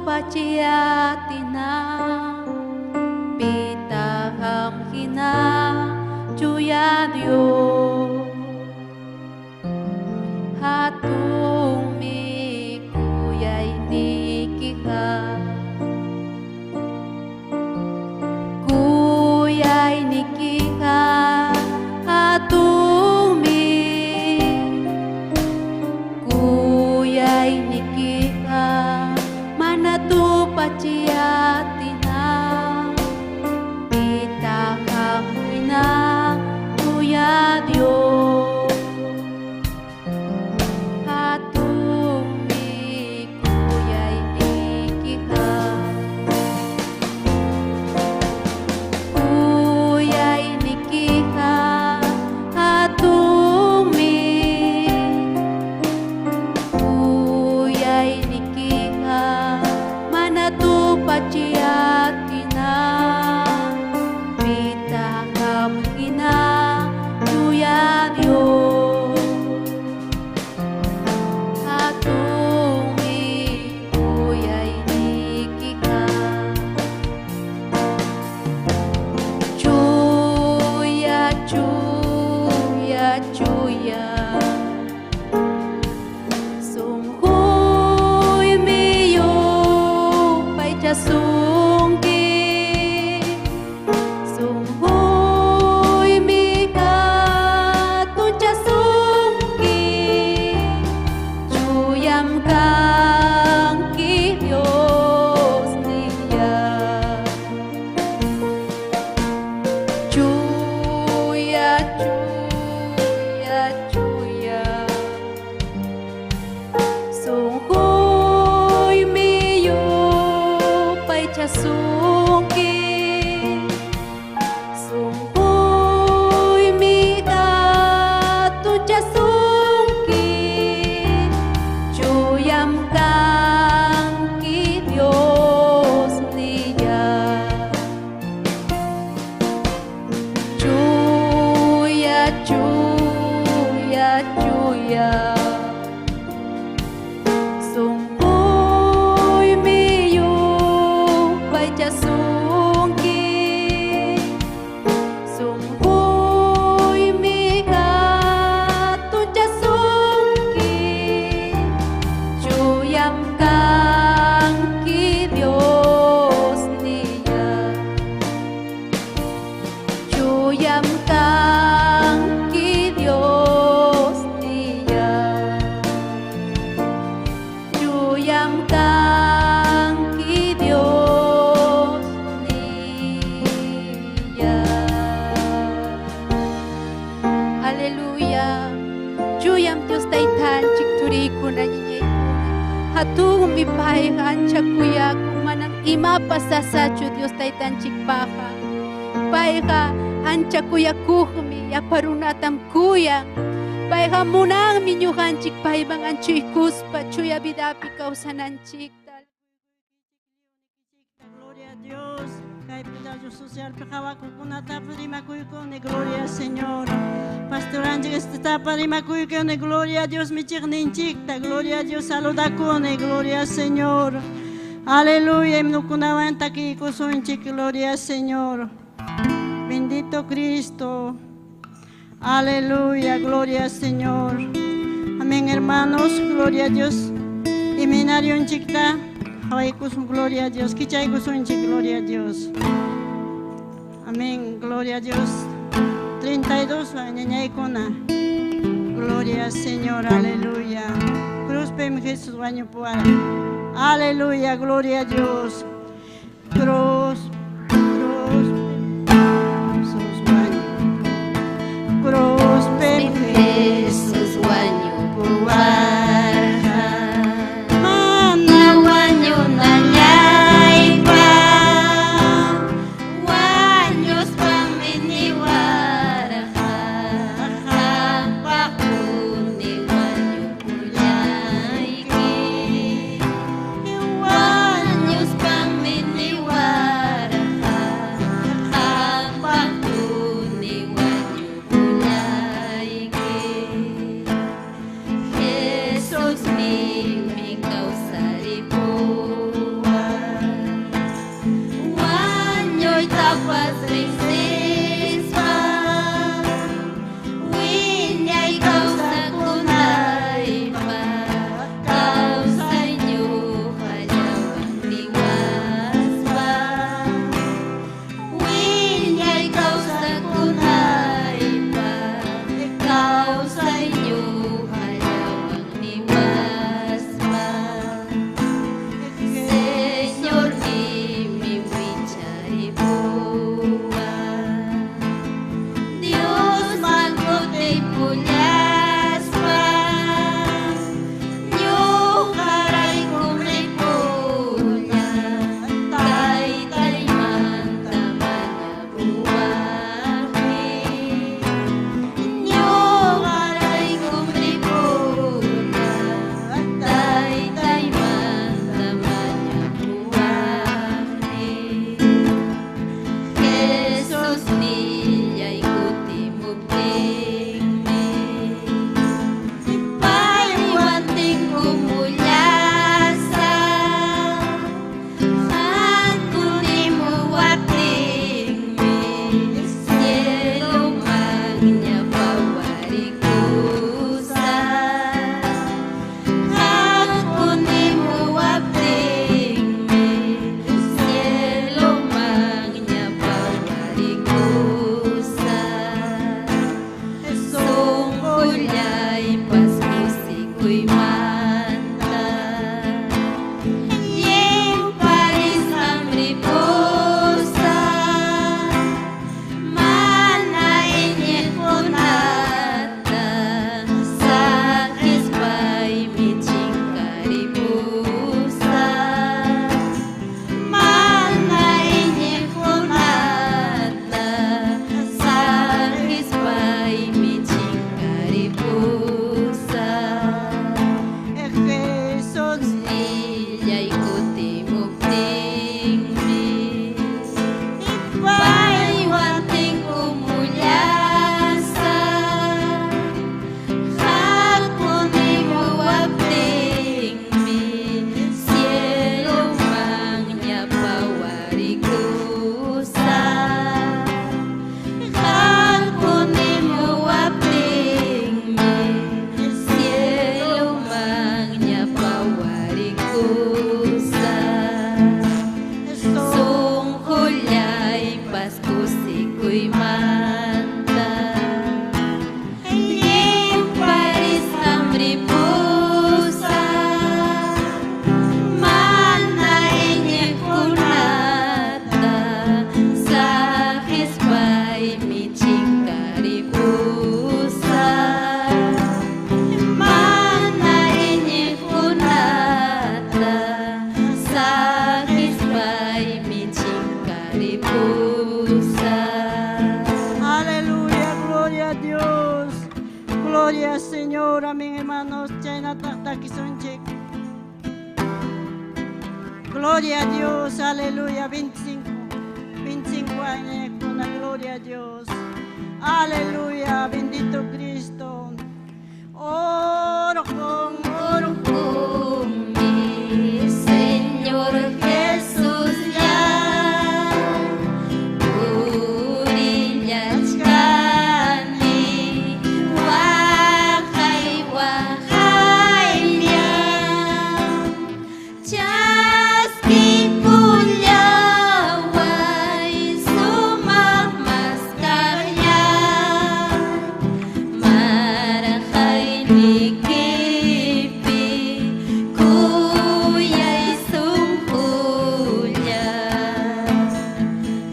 tupachiatina pitaham hina chuya Dios hatumi kuyaynikiqa kuyaynikiqa hatumi kuyaynikiqa mana tupachiatina pitaham hina chuya Dios hatumi kuyaynikiqa kuyaynikiqa hatumi kuyaynikiqa mana tupachiatina pitaham hina chuya Dios hatumi kuyaynikiqa chuya chuya chuya sunquymi yupaychasunki sunquymi hatunchasunki chuyam kanki Diosnillay chuya chuya chuya sunquymi yupaychasunki sunquymi hatunchasunki chuyam kanki Diosnillay chuya chuya chuya sunquymi yupaychasunki sunquymi hatunchasunki chuyam kanki Diosnillay chuyam kanki Diosnillay chuyam kanki Diosnillay. Aleluya. Chuyam Dios taytanchik turikuna ñiñaykuna. Hatunmi payqa ancha kuyakun manam imapas sasachu Dios taytanchikpaqqa. Payqa ancha kuyakuqmi llapa runatam kuyan. Payqa munanmi ñuqanchik payman anchuykuspa chuya vidapi kawsananchikta. Gloria a Dios. Kay social qhawakuqkunatapas rimakuykuni, gloria al Señor. Pastor Anchik estapa rimakuykuni, gloria a Dios michiqninchikta, gloria a Dios saludakuni, gloria al Señor. Aleluya, himnokunawan takiykusunchik, gloria al Señor. Bendito Cristo. Aleluya, gloria al Señor. Amén, hermanos, gloria a Dios. Himnarionchikta, qhawaykusun, gloria a Dios. Kichaykusunchik, gloria a Dios. Amén, gloria a Dios. 32, ñañaykuna. Gloria al Señor, aleluya. Cruzpim Jesús wañupuwara. Aleluya, gloria a Dios. Cruz, cruz, Jesús wañu. Cruzpim Jesús wañupuwarqa. Mana Wañunallaypaq wañuspanmi niwarqa qampaqpuni wañukullayki wañuspanmi niwarqa. Gloria al Señor, amén, hermanos. Chaynataq takisunchik. Gloria a Dios, aleluya. 25, 25 años, gloria a Dios. Aleluya, bendito Cristo. Oro con oro con mi Señor Jesús ya. Purillachkani, waqay waqaylla. Chaskiykullaway sumaq maskaqlla. Marqaynikipi kuyay sunqulla.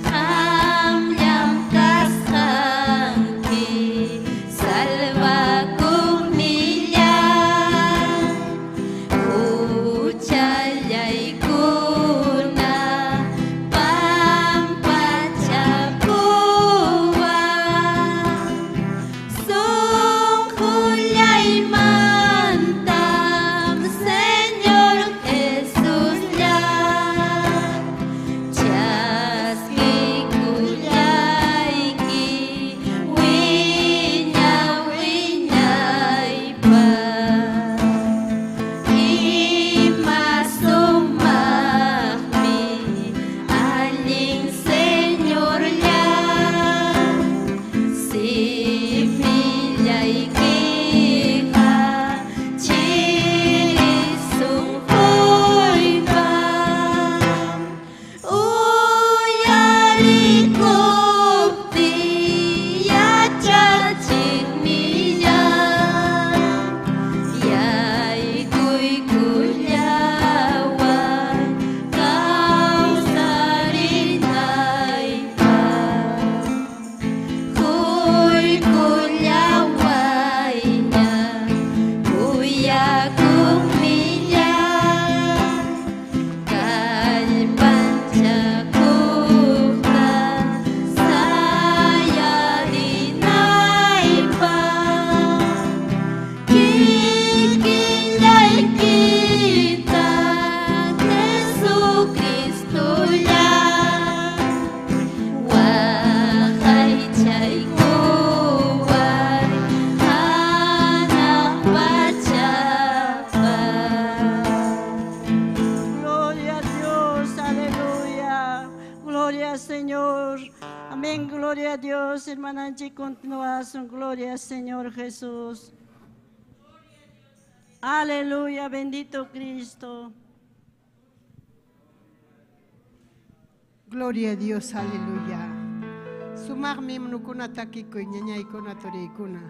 Qamllam kasqanki salvakuqnillay. Huchallaykuna pampachakuway. Sunqullaymantam Señor Jesuslla. Chaskiykullayki wiña wiñaypaq. Ima sumaqmi allin Señorlla. Simillaykiqa chiri sunquypaq. Uyarikuptiy yachachiqnillay. Yaykuykullaway kawsarinaypaq. Quykullawayña kuyakuqnillay. Kallpanchakuqta sayarinaypaq. Kikillaykita Jesucristolla. Waqaychaykuway hanaq pachapaq. Gloria a Dios, aleluya. Gloria al Señor. Amén, gloria a Dios. Hermananchik, continuación. Gloria al Señor Jesús. Aleluya, bendito Cristo. Gloria a Dios, aleluya. Sumaqmi himnukuna takikuy, ñañaykuna, turiykuna.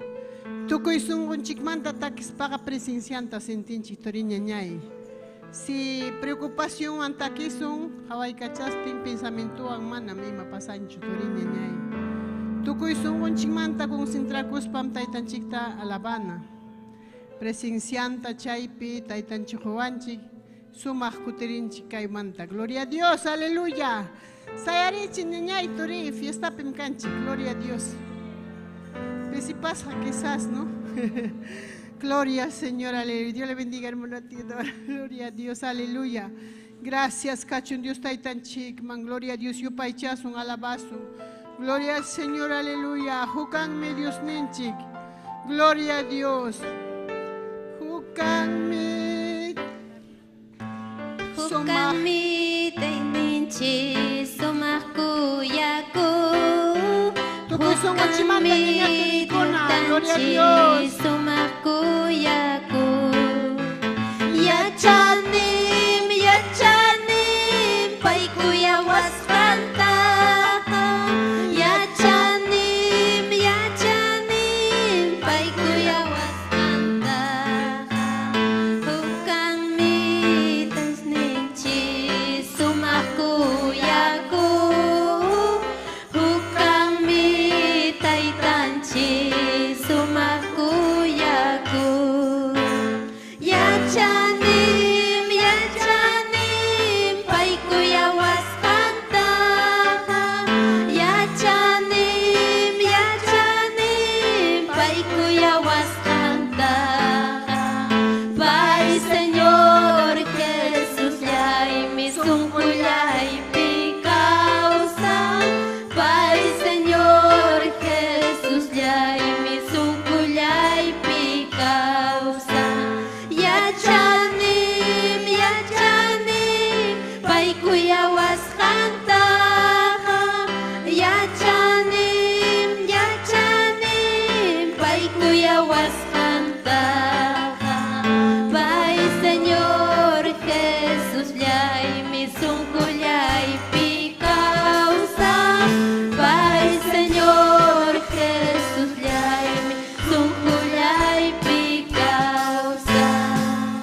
Tukuy sunqunchikmanta takispaqa presencianta sentinchik turi ñañay. Si preocupacionwan takisun, hawaykachastin pensamientowan manam ima pasanchu turi ñañay. Tukuy sunqunchikmanta concentrakuspam taytanchikta alabana. Presencianta chaypi taytanchikwanchik sumaq kutirinchik kaymanta. Gloria a Dios, aleluya. Sayarichi ñañay turi, fiestapim kanchik, gloria a Dios. Pisipasqa quizás, ¿no? Gloria al Señor, aleluya. Dios le bendiga, hermano Teodoro. Gloria a Dios, aleluya. Gracias, kachun Dios taytanchikman. Gloria a Dios, yupaychasun, alabasun. Gloria al Señor, aleluya. Hukanmi Diosninchik. Gloria a Dios. Hukanmi. Sumaq. Hukanmi tayninchik sumaq kuyakuq. Tukuy sunqunchikmanta ñaña Hukanmi turiykuna. Gloria a taytanchik Dios. sumaq kuyakuq. Yachanim, yachanim pay kuyawasqanta. Yachanim, yachanim pay kuyawasqanta. Hukanmi tayninchik sumaq kuyakuq. Hukanmi taytanchik sumaq kuyakuq. kuyawasqanta. Pay Señor Jesusllaymi sunqullaypi kawsan. Pay Señor Jesusllaymi sunqullaypi kawsan. Yachanim, yachanim, pay kuyawasqantaqa. Yachanim, yachanim, pay kuyawasqantaqa. Pay Señor Jesusllaymi sunqullaypi kawsan. Pay Señor Jesusllaymi sunqullaypi kawsan.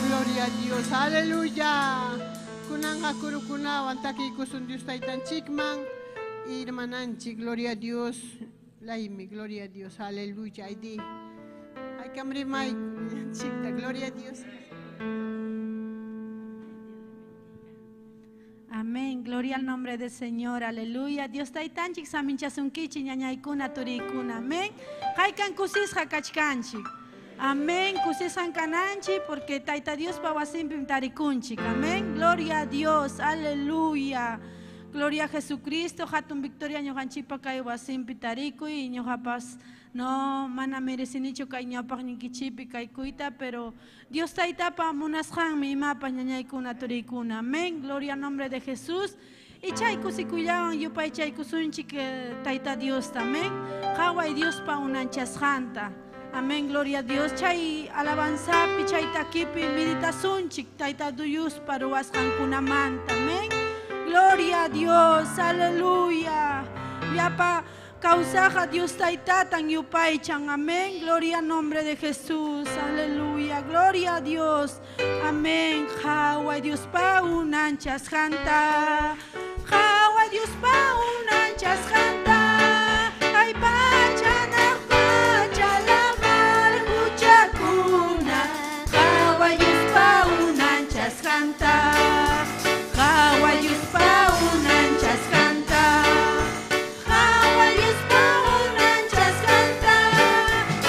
Gloria a Dios, aleluya. Kunanqa kurukunawan takiykusun Dios taytanchikman, hermananchik, gloria a Dios. Laimi, gloria a Dios, aleluya. Aydi. Ay kamrimay, chikta, gloria a Dios. Amén, gloria al nombre del Señor, aleluya. Dios taytanchik saminchasunkichik ñañaykuna turikuna, amén. Haykan kusisqa kachkanchik. Amén, kusisqan kananchik porque Tayta Diospa wasinpim tarikunchik. Amén, gloria a Dios, aleluya. Gloria a Jesucristo, hatun victoria ñuqanchikpa kay wasinpi tarikuy, ñuqapas no mana merecinichu kay ñawpaqninkichikpi kaykuyta, pero Dios taytapa munasqanmi imapas ñañaykuna turikuna. Amén, gloria al nombre de Jesús. Y chay kusikuyllawan yupaychaykusunchik Tayta Diosta, amén. Qhaway Diospa unanchasqanta. Amén, gloria a Dios. Chay alabanzapi, chay takipi meditasunchik Tayta Diospa ruwasqankunamanta, amén. Gloria a Dios, aleluya. Llapa kawsaqa Dios taytatan yupaychan, amén. Gloria al nombre de Jesús, aleluya. Gloria a Dios, amén. Qhaway Diospa unanchasqanta. Qhaway Diospa unanchasqanta. Ay pachanaq pacha lamar huchakuna. Qhaway Diospa unanchasqanta. Qhaway Diospa unanchasqanta. Qhaway Diospa unanchasqanta.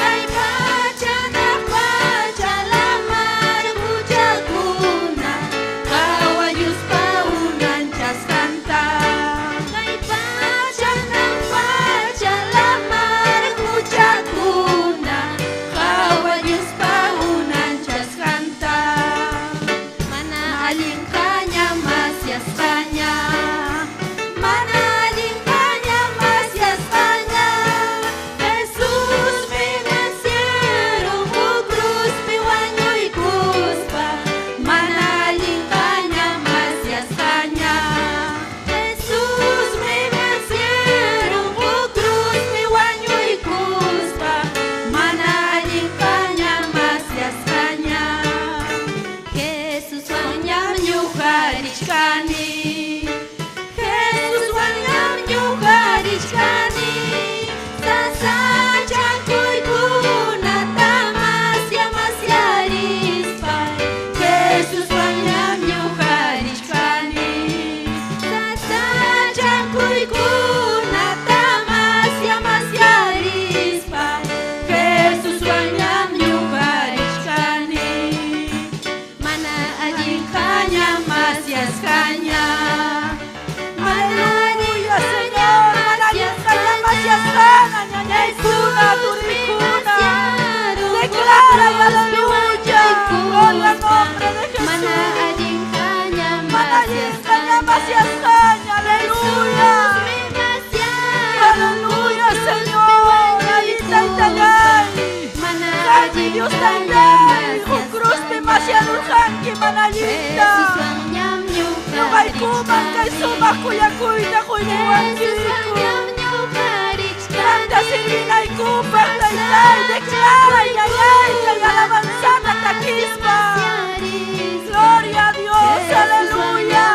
Ay pachanaq pacha lamar huchakuna. Qhaway Diospa unanchasqanta. Ay pachanaq pacha lamar huchakuna. Qhaway Diospa unanchasqanta. Mana allinqaña masyasqaña. Mana allinqaña masyasqaña. Jesusmi vencieron huk cruzpi wañuykuspa. Mana allinqaña masyasqaña. Jesusmi vencieron huk cruzpi wañuykuspa. Mana allinqaña masyasqaña. Jesuswan Ñam ñuqarichkani. Jesuswan ñam ñuqarichkani. Sasachakuykunata masya masyarispa. Jesuswan ñam ñuqarichkani. Sasachakuykunata masya masyarispa. Jesuswan ñam ñuqarichkani. Mana Allinqaña masyasqaña. Aleluya, Señor. Mana allinqaña masyasqaña, ñañaykuna, turikuna. Declara, aleluya. Gloria al nombre de Jesús. Mana allinqaña Mana allinqaña masyasqaña, aleluya. Aleluya, Señor. Alita itallay. Mana Kaymi Dios taytay. Huk cruzpi masyarurqanki mana allinta. Ñuqaykuman kay sumaq kuyakuyta quykuwankiku. Qamta sirvinaykupaq taytay. Declara ñañay kay alabanzata takispa. Gloria a Dios, aleluya.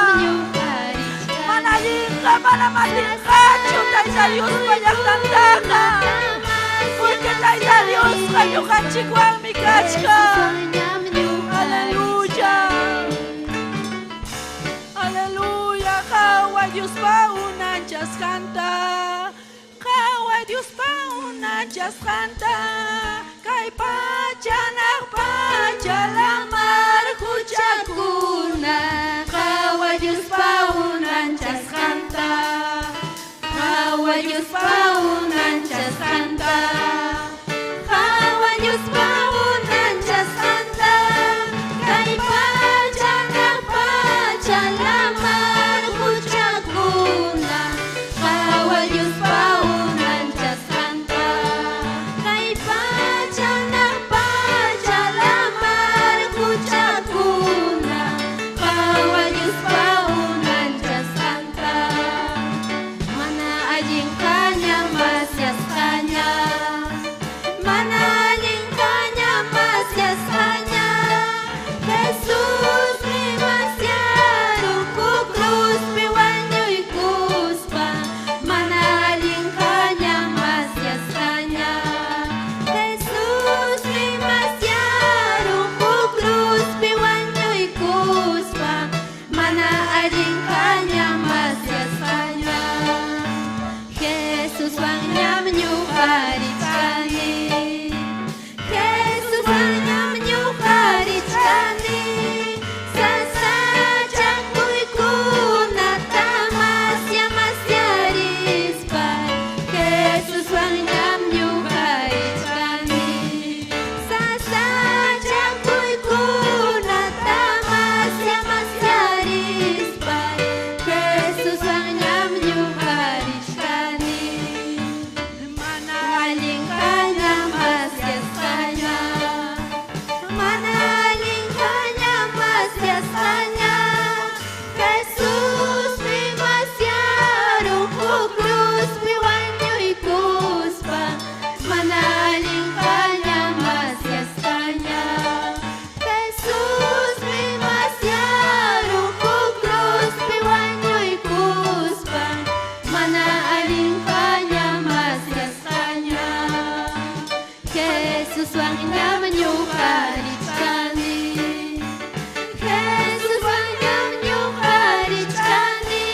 Mana allinqa, mana matinqachu Tayta Diospa llaqtantaqa. Porque Tayta Diosqa ñuqanchikwanmi kachkan. Aleluya. Aleluya. Qhaway Diospa unanchasqanta. Qhaway Diospa unanchasqanta. Unanchasqanta kay pacha naq pacha lamar quchakuna qawa Diospa unanchasqanta qawa Diospa unanchasqanta qawa Diospa unanchasqanta kay pacha naq pacha lamar quchakuna qawa Diospa unanchasqanta kay pacha naq pacha lamar quchakuna qawa Diospa unanchasqanta mana allin kaña masyasqaña mana allin kaña masyasqaña Jesusmi masyarun huk cruzpi wañuykuspa mana allin kaña masyasqaña Jesusmi masyarun huk cruzpi wañuykuspa mana allin kaña masyasqaña Jesuswan ñam ñuqa richkani Jesuswan ñam ñuqa richkani Sasachakuykunata masya masyarispa Jesuswan ñam ñuqa richkani Sasachakuykunata masya masyarispa Jesuswan ñam ñuqa richkani mana allin kaña masyasqaña mana allin kaña masyasqaña Jesusmi masyarun huk cruzpi wañuykuspa mana allin kaña masyasqaña Jesusmi masyarun huk cruzpi wañuykuspa mana allin kaña masyasqaña Jesuswan ñam ñuqa richkani Jesuswan ñam ñuqa richkani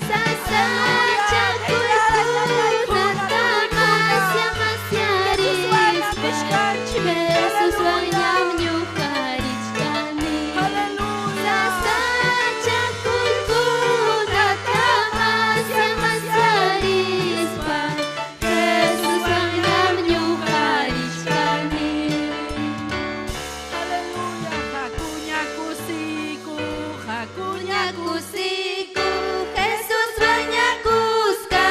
Sasachakuykunata masya masyarispa Jesuswan ñam ñuqa richkani Sasachakuykunata masya masyarispa Jesuswan ñam ñuqa richkani Aleluya, hakuña kusiku, hakuña Kusiku, Jesus bañakusqa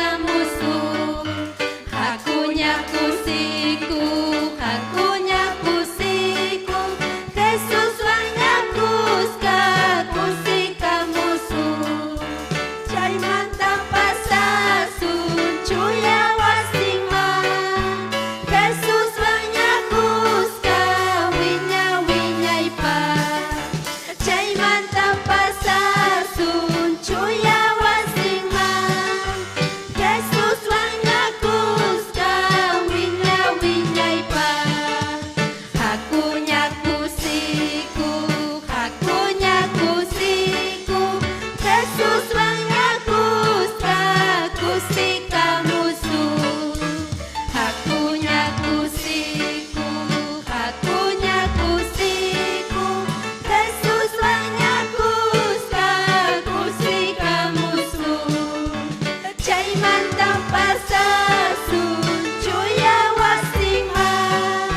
kusikamusun. Hakuña kusiku, hakuña kusiku, Jesus bañakusqa kusikamusun. Chaymanta pasasun chuya wasinman. Jesus bañakusqa wiña wiñaypaq. Chaymanta pasasun chuya wasinman. Jesus bañakusqa wiña wiñaypaq. Hakuña kusiku, hakuña kusiku, Jesus bañakusqa kusikamusun. Hakuña kusiku, hakuña kusiku, Jesus bañakusqa kusikamusun. Chaymanta pasasun chuya wasinman.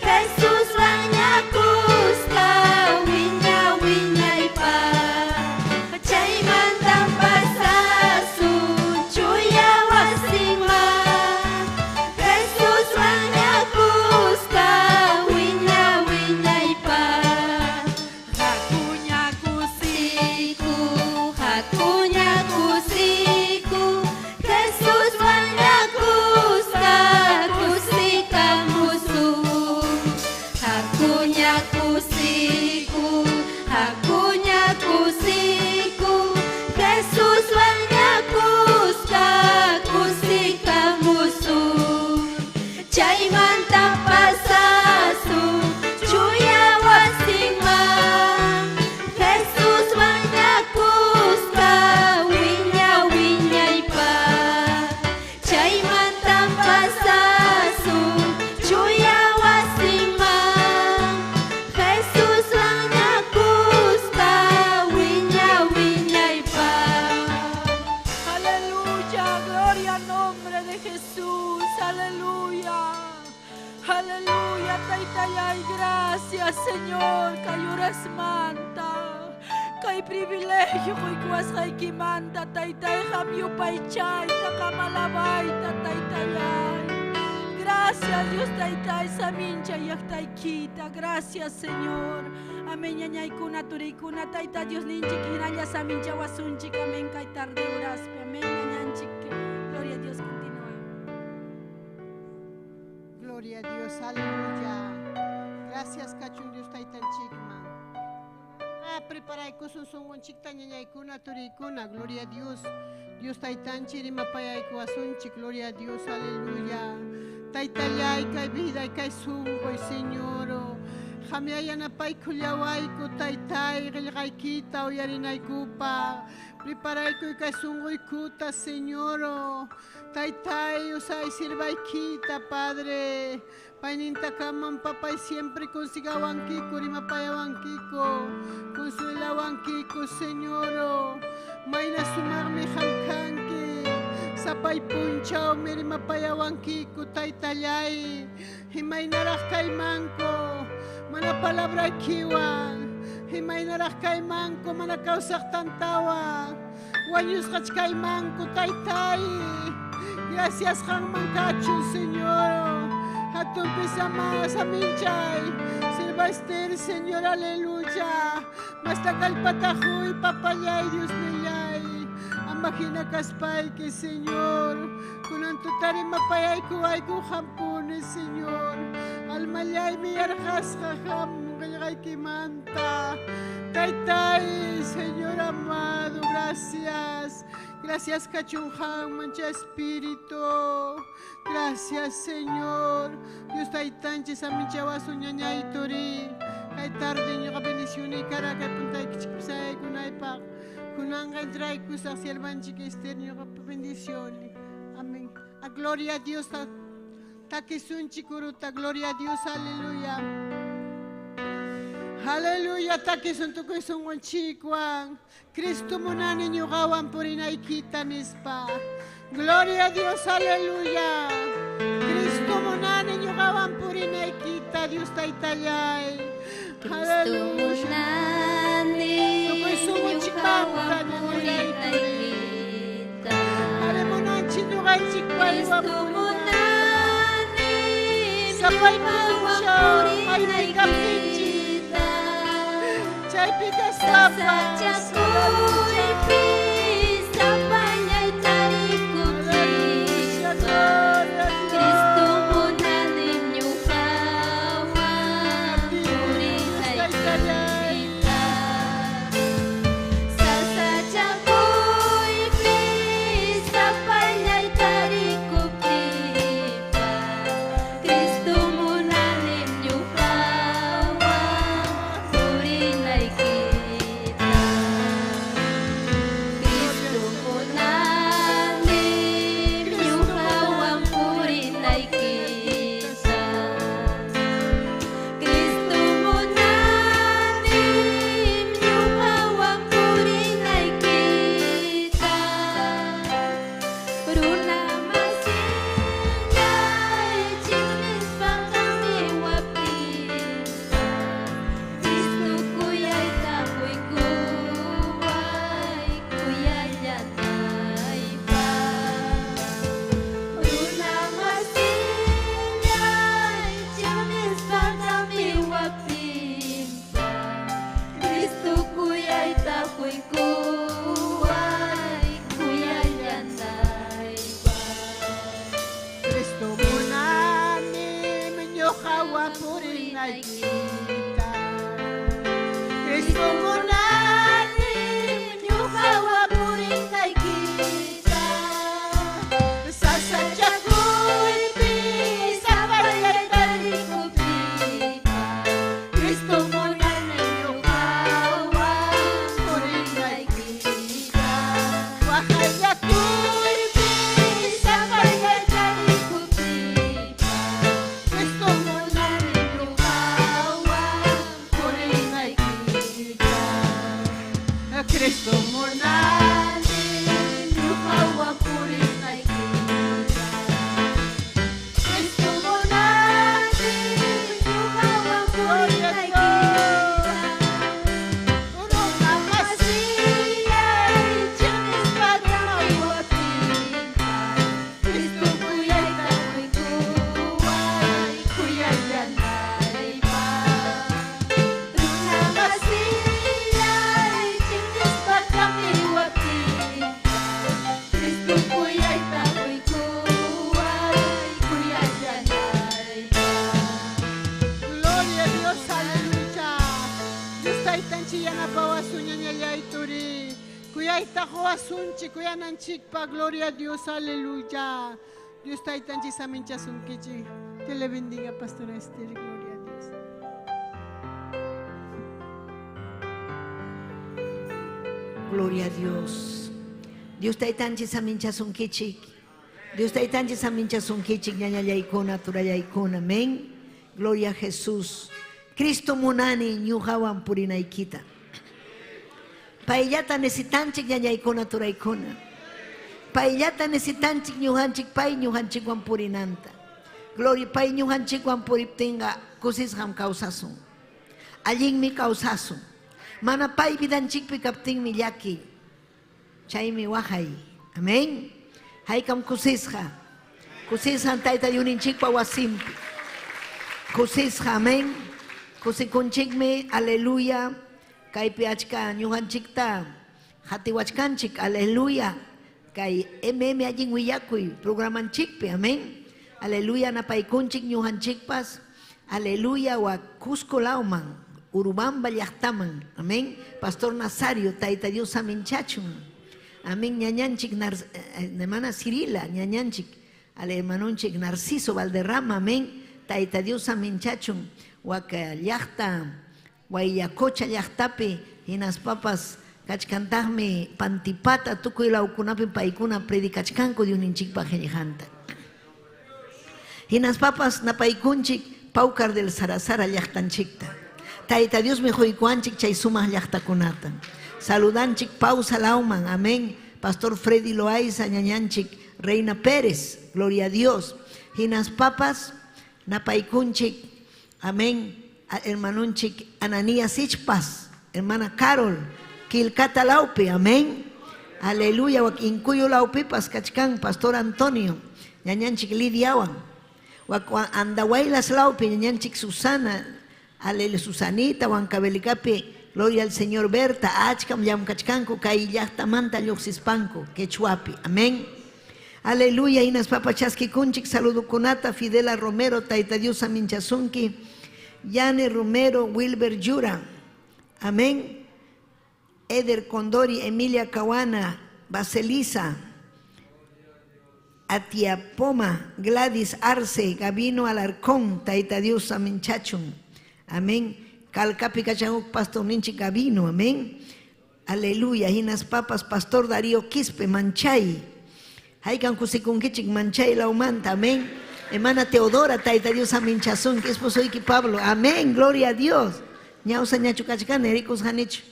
Jesus bañakusqa wiña wiñaypaq. Chaymanta pasasun chuya wasinman. Jesus bañakusqa wiña wiñaypaq. Hakuña kusiku, Kusiku, hakuña kusiku, Jesus bañakusqa kusikamusun. Hakuña kusiku, hakuña kusiku, Jesus bañakusqa kusikamusun. Chaymanta pasasun chuya wasinman. Jesus bañakusqa wiña wiñaypaq. Chaymanta Aleluya, Taytallay, gracias, Señor. Kay urasmanta. Kay privilegio quykuwasqaykimanta, Taytay, qam yupaychayta, qam alabayta, Taytallay. Gracias, Dios Taytay, samincha llaqtaykita. Gracias, Señor. Amén, ñañaykuna, turiykuna, Tayta Dios ninchik, hinalla saminchawasunchik. Amén, kay tarde uraspi. Amén, ñañanchik. Gloria a Dios, continúa. Gloria a Dios, aleluya. Gracias, kachun Dios taytanchikman. Ah, preparaykusun sunqunchikta ñañaykuna, turiykuna, gloria a Dios. Dios taytanchik rimapayaykuwasunchik, gloria a Dios, aleluya. Taytallay kay vida kay sunquy, Señor. Qamya yanapaykullawayku, taytay, qillqaykita uyarinaykupaq. Preparaykuy kay sunquykuta, Señor. Taytay, usay sirvaykita, Padre. Payninta kaman, papay, siempre consigawankiku, rimapayawankiku, consuelawankiku, Señor. Mayna sumaqmi qam kanki. Sapay punchawmi rimapayawankiku, taytallay. Imaynaraq kaymanku, mana palabraykiwan. Imaynaraq kaymanku, mana kawsaq tantawan. Wañusqach kaymanku, taytay. Gracias qamman kachun, Señor. Hatunpi saminchay. Sirva Esther, Señor, aleluya. Masta kallpata quy, papallay, Dios nillay. Ama hina kaspayki, Señor. Kunan tuta rimapayaykuwayku qampuni, Señor. Almallaymi yarqasqa qam qillqaykimanta. Taytay, Señor amado, gracias. Gracias, kachun qamman, Espíritu. Gracias, Señor. Dios taytanchik saminchawasun ñañay turi. Kay tarde ñuqa bendición kara kay puntaykichik pusaykunaypaq. Kunanqa entraykusaq siervanchik Esther ñuqa bendición. Amén. A gloria a Dios. Takisunchik uruta. Gloria a Dios. Aleluya. Aleluya, takisun tukuy sunqunchikwan. Cristo munani ñuqawan purinaykita nispa. Gloria a Dios, aleluya. Cristo munani ñuqawan purinaykita, Dios taytallay. Cristo Aleluya. munani Tukuy sunqunchikmanta ñuqawan ñañay turi. purinaykita. Are munanchik ñuqanchik paywan Cristo purina. munani Sapay ñuqawan punchaw maypi kaptinchik. purinaykita. Chaypi kaspapas. Sasachakuypi sapallay Aleluya, tarikuptiyqa. gloria a Dios. Cristo munani ñuqawan purinaykita. Sasachakuypi sapallay tarikuptiyqa. Cristo munani ñuqawan purinaykita. Cristo munani ñuqawan purinaykita. Cristo munani ñuqawan purinaykita. Runa masillay chiqnispa qamiwaptinqa. Cristo kuyayta quykuway kuyallanaypaq. Runa masillay chiqnispa qamiwaptinqa. Cristo kuyayta quykuway kuyallanaypaq. Cristo munani ñuqawan purinaykita. Cristo munani ñuqawan purinaykita. Sasachakuypi sapallay tarikuptiyqa. Cristo munani ñuqawan purinaykita. Waqayakuypi sapallay tarikuptiyqa. Cristo munani ñuqawan purinaykita. Kuyakuyta qowasunchik kuyananchikpa. Gloria a Dios, aleluya. Dios taytanchik saminchasunkichik. Dios le bendiga, Pastora Esther, gloria a Dios. Gloria a Dios. Dios taytanchik saminchasunkichik. Dios taytanchik saminchasunkichik ñañallaykuna, turallaykuna. Amén. Gloria a Jesús. Cristo munani ñuqawan purinaykita. Payllata necesitanchik ñañaykuna, turaykuna. Payllata necesitanchik ñuqanchik pay ñuqanchikwan purinanta. Gloria pay ñuqanchikwan puriptinqa kusisqam kawsasun. Allinmi kawsasun. Mana pay vidanchikpi kaptinmi llaki. Chaymi waqay. Amén. Haykam kusisqa. Kusisqan Tayta Diosninchikpa wasinpi. Kusisqa, amén. Kusikunchikmi, aleluya. Kaypi achka ñuqanchikta qatiwachkanchik, aleluya. Kay MM allin willakuy programanchikpi, amén. Aleluya, napaykunchik ñuqanchikpas, aleluya, wa Cusco lawman, Urubamba llaqtaman, amén. Pastor Nazario, Tayta Dios saminchachun. Amén, ñañanchik, hermana Cirila, ñañanchik, al hermanonchik Narciso Valderrama, amén. Tayta Dios saminchachun, waka llaqta, Huayllacocha llaqtapi, hinaspapas kachkantaqmi Pantipata tukuy lawkunapi paykuna predicachkanku Diosninchikpa qillqanta. Hinaspapas napaykunchik Paucar del Sarasara llaqtanchikta. Tayta Diosmi quykuwanchik chay sumaq llaqtakunata. Saludanchik Pausa lawman, amén. Pastor Freddy Loaiza, ñañanchik Reina Pérez, gloria a Dios. Hinaspapas napaykunchik, amén, hermanonchik Ananías Ichpas, hermana Carol, Quilcata lawpi, amén. Aleluya, wak Incuyo lawpipas kachkan, Pastor Antonio, ñañanchik Lidiawan. Wak Andahuaylas lawpi, ñañanchik Susana, aleluya, Susanita, Huancavelicapi, gloria al Señor Berta, achkam llamkachkanku, kay llaqtamanta lluqsispanku, quechuapi, amén. Aleluya, hinaspapas chaskikunchik saludukunata, Fidela Romero, Tayta Dios saminchasunki, Yane Romero, Wilber Yura, amén. Eder Condori, Emilia Cahuana, Baselisa, Atiapoma, Gladys Arce, Gabino Alarcón, Tayta Dios saminchachun, amén. Calcapi kachanuk Pastor Ninchi Gabino, amén. Aleluya, hinaspapas Pastor Darío Quispe, Manchay. Haykan kusikunkichik Manchay lawmanta, amén. Hermana Teodora, Tayta Dios saminchasunki, esposoyki Pablo, amén, gloria a Dios. Ñawsa ñachu kachkani, rikusqanichu.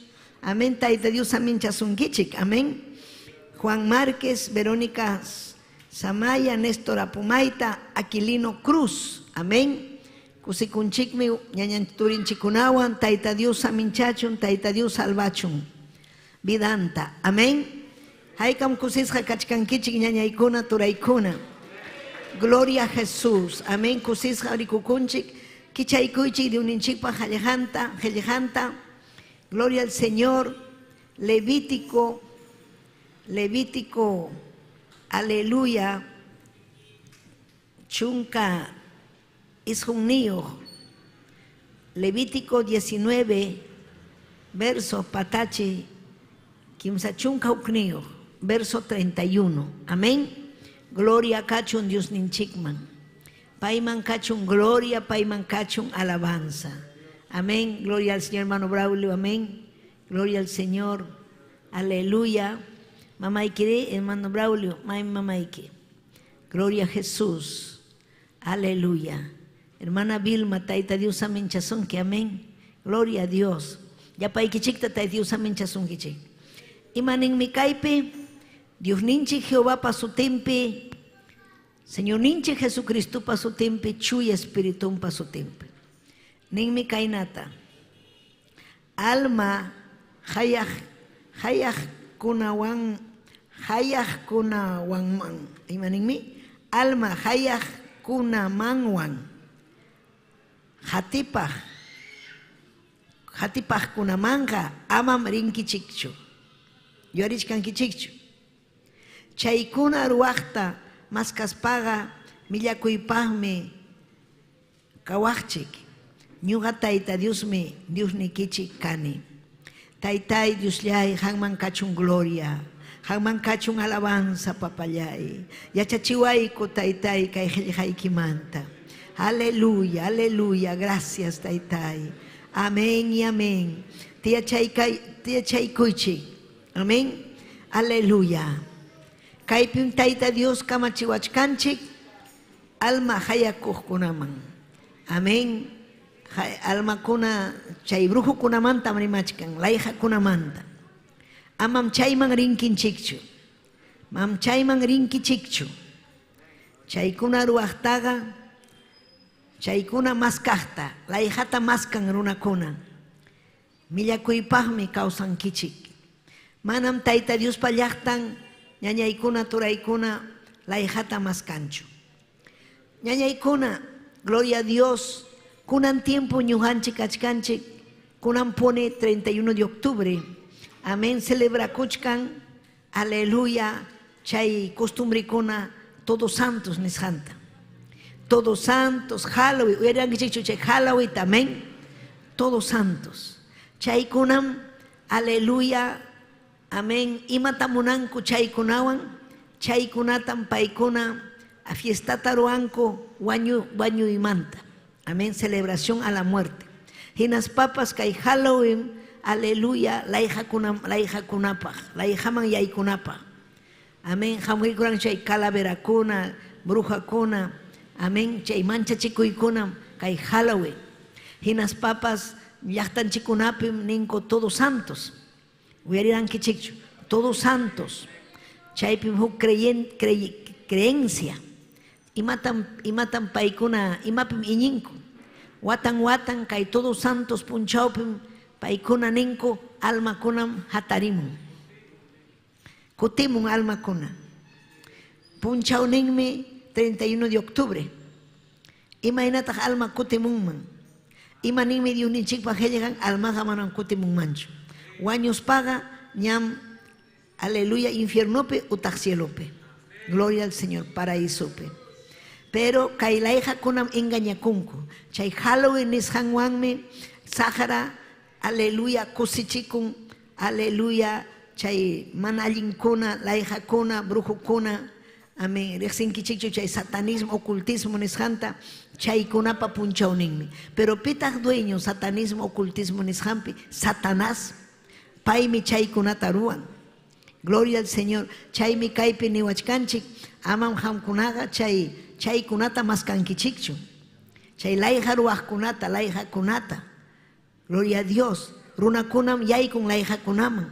Amén, Tayta Dios saminchasunkichik, amén. Juan Márquez, Verónica Samaya, Néstor Apumaita, Aquilino Cruz, amén. Kusikunchikmi ñañanturinchikunawan, Tayta Dios saminchachun, Tayta Dios salvachun. Vidanta, amén. Haykam kusisqa kachkankichik ñañaykuna, turaykuna. Gloria a Jesús, amén. Kusisqa rikukunchik, kichaykuychik Diosninchikpa qillqanta, qillqanta. Gloria al Señor. Levítico, Levítico, aleluya. Chunka isqunniyuq. Levítico 19, verso patachi, kimsa chunka hukniyuq, verso 31. Amén. Gloria kachun Diosninchikman. Payman kachun gloria, payman kachun alabanza. Amén. Gloria al Señor, hermano Braulio. Amén. Gloria al Señor. Aleluya. Mamaykiri, hermano Braulio. Mamayki. Gloria a Jesús. Aleluya. Hermana Vilma, Tayta Dios saminchasunki. Amén. Gloria a Dios. Llapaykichikta Tayta Dios saminchasunkichik. Imaninmi kaypi, Diosninchik Jehovapa sutinpi, Señorninchik Jesucristopa sutinpi, Chuya Espiritunpa sutinpi. Ninmi kaynata. Alma hayaq hayaqkunawan hayaqkunawanman imaninmi? Alma hayaqkunamanwan hatipaq hatipaqkunamanqa amam rinkichikchu. Yuyarichkankichikchu. Chaykuna ruwaqta maskaspaqa millakuypaqmi kawaqchik. Ñuqa Tayta Diosmi Diosnikichik kani. Taytay Diosllay qanman kachun gloria. Qamman kachun alabanza, papallay. Yachachiwayku, taytay, kay qillqaykimanta. Aleluya, aleluya. Gracias, taytay. Amén y amén. Tiyachaykuychik. Amén. Aleluya. Kaypim Tayta Dios kamachiwachkanchik alma hayakuqkunaman. Amén. Almakuna chay brujukunamantam rimachkan, layqakunamanta. Amam chayman rinkinchikchu. Mam chayman rinkichikchu. Chaykuna ruwaqtaqa, chaykuna maskaqta, layqata maskan runakuna. Millakuypaqmi kawsankichik. Manam Tayta Diospa llaqtan ñañaykuna turaykuna layqata maskanchu. Ñañaykuna, gloria a Dios, kunan tiempo ñuqanchik kachkanchik, kunan pone 31 de octubre. Amén, celebrakuchkan, aleluya, chay costumbrikuna, Todos Santos nisqanta. Todos Santos, Halloween, uyarankichikchu chay Halloween, amén. Todos Santos. Chaykunam, aleluya, amén. Imata munanku chaykunawan, chaykunatam paykuna a fiestata ruwanku wañuymanta. Amén, celebración a la muerte. Hinaspapas kay Halloween, aleluya, layqakunapaq, layqaman yaykunapaq. Amén, hamuykuran chay calaverakuna, brujakuna, amén, chay manchachikuykunam kay Halloween. Hinaspapas llaqtanchikkunapim ninku Todos Santos. Uyarirankichikchu, Todos Santos. Chaypim huk creencia. Imatam paykuna, imapim iñinku. Watan watan kay Todos Santos punchawpim paykuna ninku almakunam hatarimun. Kutimun almakuna. Punchawninmi 31 de octubre. Imaynataq alma kutimunman. Ima ninmi Diosninchikpa qillqan almaqa manam kutimunmanchu. Wañuspaqa ñam, aleluya, infiernopi utaq cielopi. Gloria al Señor, paraísopi. Pero kay layqakunam engañakunku. Chay Halloween nisqanwanmi saqra, aleluya, kusichikun, aleluya, chay mana allinkuna, layqakuna, brujukuna, amén, riqsinkichikchu chay satanismo, ocultismo nisqanta, chaykunapa punchawninmi. Pero pitaq dueño satanismo, ocultismo nisqanpi? Satanás. Paymi chaykunata ruwan. Gloria al Señor. Chaymi kaypi niwachkanchik, amam qamkunaqa chay chaykunata maskankichikchu. Chay layqa ruwaqkunata, layqakunata. Gloria a Dios. Runakunam yaykun layqakunaman.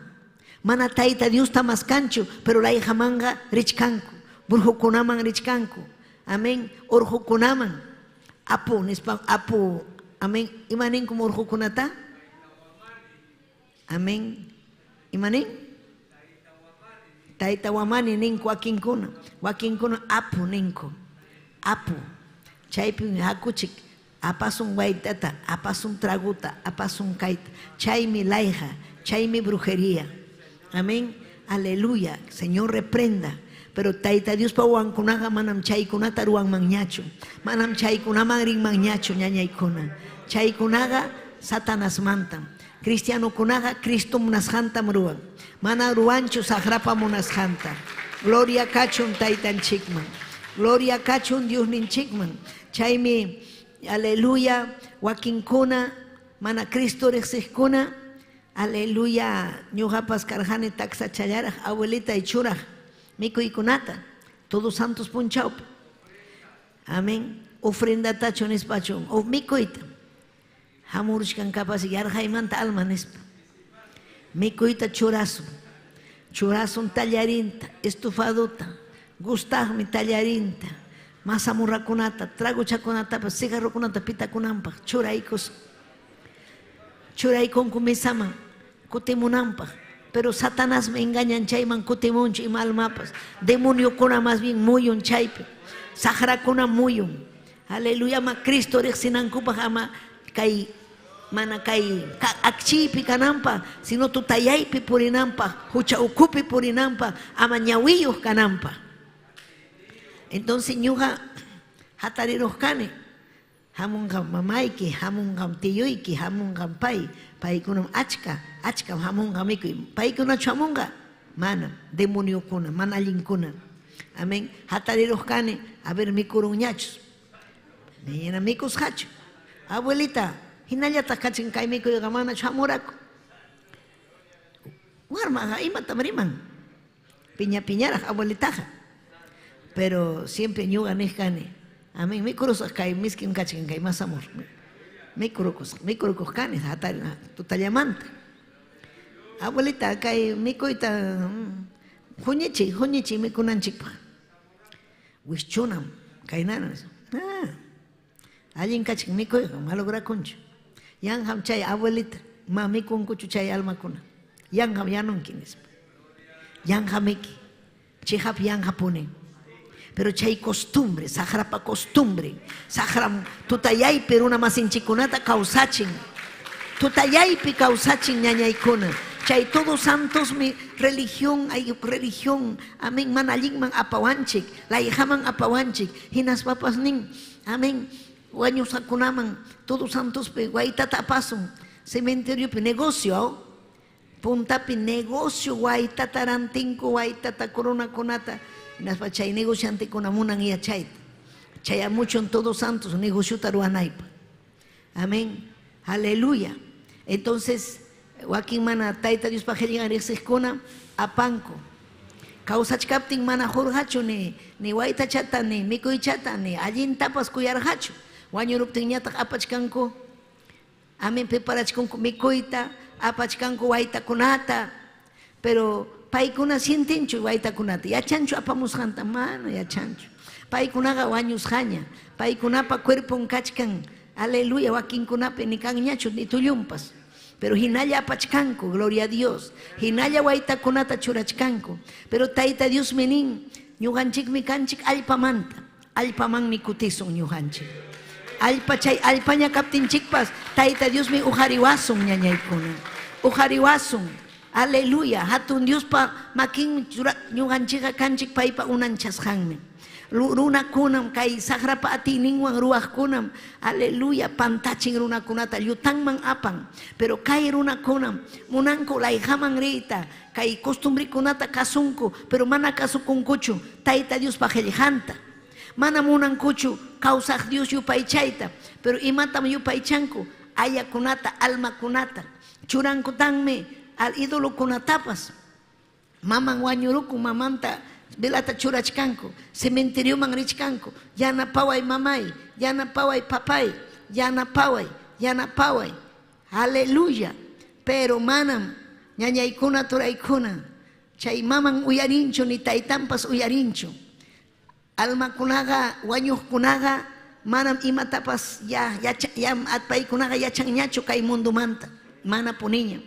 Mana Tayta Diosta maskanchu, pero layqamanqa richkanku. Brujukunaman richkanku. Amén. Urqukunaman. Apu nispa, apu. Amén. Ima ninkum urqukunata? Amén. Ima nin? Tayta Wamani ninku wakinkuna. Wakinkuna apu ninku. Apu. Chaypim hakuchik. Apasun waytata, apasun traguta, apasun kayta. Chaymi layqa, chaymi brujería. Amén. Aleluya. Señor reprenda. Pero Tayta Diospa wawankunaqa manam chaykunata ruwanmanñachu. Manam chaykunaman rinmanñachu, ñañaykuna. Chaykunaqa Satanasmantam. Cristianokunaqa Cristo munasqantam ruwan. Mana ruwanchu saqrapa munasqanta. Gloria kachun Taytanchikman. Gloria kachun Diosninchikman. Chaymi, aleluya, wakinkuna, mana Cristo riqsiqkuna, aleluya, ñuqapas karqani taksachallaraq abuelitay churaq mikuykunata, Todos Santos punchawpi. Amén. Ofrendatachu nispachu, o mikuyta. Hamuruchkankapas yarqaymanta alma nispa. Mikuyta churasun. Churasun tallarinta, estofaduta, gustaqmi tallarinta, mazamurrakunata, traguchakunatapas, cigarrokunata pitakunanpaq churaykusun. Churaykunku mesaman kutimunanpaq. Pero Satanasmi engañan chayman kutimunchu ima almapas. Demoniokuna más bien muyun chaypi. Saqrakuna muyun. Aleluya, ama Cristo riqsinankupaq ama kay mana kay akchiypi kananpaq, sino tutayaypi purinanpaq, hucha ukupi purinanpaq, ama ñawiyuq kananpaq. Entonces ñuqa hatariruq kani. Hamunqam mamayki, hamunqam tiyuyki, hamunqam pay. Paykunam achka, achkam hamunqa mikuy. Paykunachu hamunqa? Mana, demoniokuna, mana allinkuna. Amén. Hatariruq kani, a ver mikurunñachus. Nina mikusqachu. Abuelita, hinallataq kachin kay mikuyqa manachu hamuraku. Warmaqa imatam riman. Piña piñaraq abuelitaqa. Pero siempre ñuqa niq kani. Amén. Mikurusaq kay miskin kachkan kay masamur. Mikurukusaq, mikurukuq kani hatari tutallamanta. Abuelita, kay mikuyta huñichiy, huñichiy mikunanchikpaq. Wischunam, kaynana. Ah, allin kachkan mikuyqa, malograkunchu. Yanqam chay abuelita, ma mikunkuchu chay almakuna. Yanqam yanunki nispa. Yanqamiki, chihap yanqapuni. Pero chay costumbre, saqrapa costumbre, saqram tutayaypi runa masinchikunata kawsachin. Tutayaypi kawsachin ñañaykuna. Chay todos santosmi religión, hay religión, amén, mana allinman apawanchik, layqaman apawanchik, hinaspapas nin, amén, wañusqakunaman todos santospi waytata apasun, cementeriopi negocio, puntapi negocio waytata rantinku, waytata coronakunata, hinaspa chay negociantekuna munan yachayta. Chayamuchun todos santos negociota ruwanaypa. Amén. Aleluya. Entonces, wakin mana tayta Diospa qillqan riqsiqkuna apanku. Kawsachkaptin mana hurqachu ni ni waytachata ni mikuychata ni allintapas kuyarqachu. Wañuruptinñataq apachkanku. Amén, preparachkanku mikuyta, apachkanku waytakunata. Pero paykuna sientinchu waytakunata, yachanchu apamusqanta, mana yachanchu. Paykunaqa wañusqaña, paykunapa cuerpon kachkan, aleluya, wakinkunapi ni kanñachu ni tullunpas. Pero hinalla apachkanku, gloria a Dios. Hinalla waytakunata churachkanku. Pero Tayta Diosmi nin, ñuqanchikmi kanchik allpamanta. Allpamanmi kutisun ñuqanchik. Allpa chay allpaña kaptinchikpas, Tayta Diosmi uqariwasun ñañaykuna. Uqariwasun. Aleluya. Hatun Diospa makinmi ñuqanchikqa kanchik paypa unanchasqanmi. Runakunam kay saqrapa atiyninwan ruwaqkunam, aleluya, pantachin runakunata llutanman apan. Pero kay runakunam munanku layqaman riyta, kay costumbrikunata kasunku, pero mana kasukunkuchu Tayta Diospa qillqanta. Mana munankuchu kawsaq Dios yupaychayta, pero imatam yupaychanku ayakunata, almakunata. Churankutanmi al idolokunatapas. Maman wañurukun, mamanta velata churachkanku, cementerioman richkanku, yanapaway mamay, yanapaway papay, yanapaway, yanapaway. Aleluya. Pero manam ñañaykuna turaykuna, chay maman uyarinchu ni taytanpas uyarinchu. Almakunaqa, wañuqkunaqa manam imatapas ya ya paykunaqa yachanñachu kay mundumanta, mana puniña.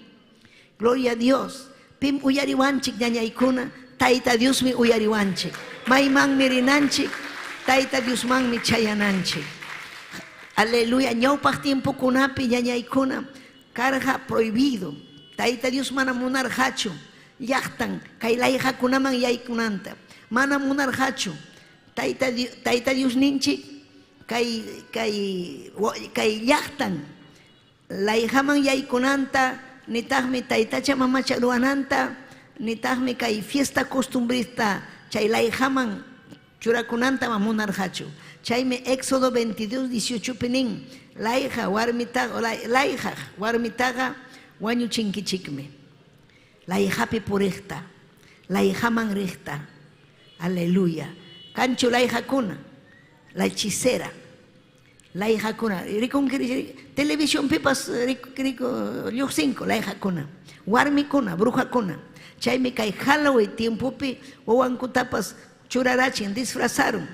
Gloria a Dios. Pim uyariwanchik ñañaykuna, Tayta Diosmi uyariwanchik. Maymanmi rinanchik, Tayta Diosmanmi chayananchik. Aleluya. Ñawpaq tiempokunapi ñañaykuna karqa prohibido. Tayta Dios mana munarqachu llaqtan kay layqakunaman yaykunanta. Mana munarqachu Tayta Tayta Diosninchik kay kay kay llaqtan layqaman yaykunanta, nitaqmi taytacha mamacha ruwananta, nitaqmi kay fiesta costumbrista chay layqaman churakunanta munarqachu. Chaymi Éxodo 22, 18 pi nin, layqa warmitaqa, layqaq warmitaqa wañuchinkichikmi. Layqapi puriqta, layqaman riqta. Aleluya. Kanchu layqakuna, la hechicera. Layqakuna, rikunki televisionpipas riku lluqsinku layqakuna, warmikuna, brujakuna. Chaymi kay Halloween tiempopi wawankutapas churarachin, disfrazarun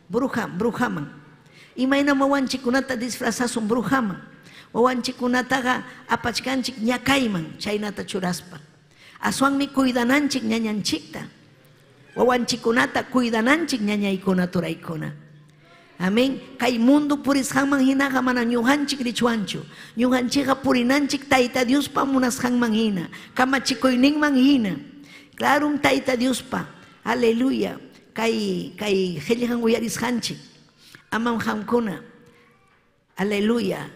bruja, brujaman. Imaynam wawanchikkunata disfrazasun brujaman? Wawanchikkunataqa apachkanchik ñakayman chaynata churaspa. Aswanmi cuidananchik ñañanchikta. Wawanchikkunata cuidananchik ñañaykuna turaykuna. Amén. Kay mundo purisqanman hinaqa mana ñuqanchik richwanchu. Ñuqanchikqa purinanchik Tayta Diospa munasqanman hina, kamachikuyninman hina. Claro, Tayta Diospa. Aleluya. Kay kay qillqan uyarisqanchik. Amam qamkuna. Aleluya.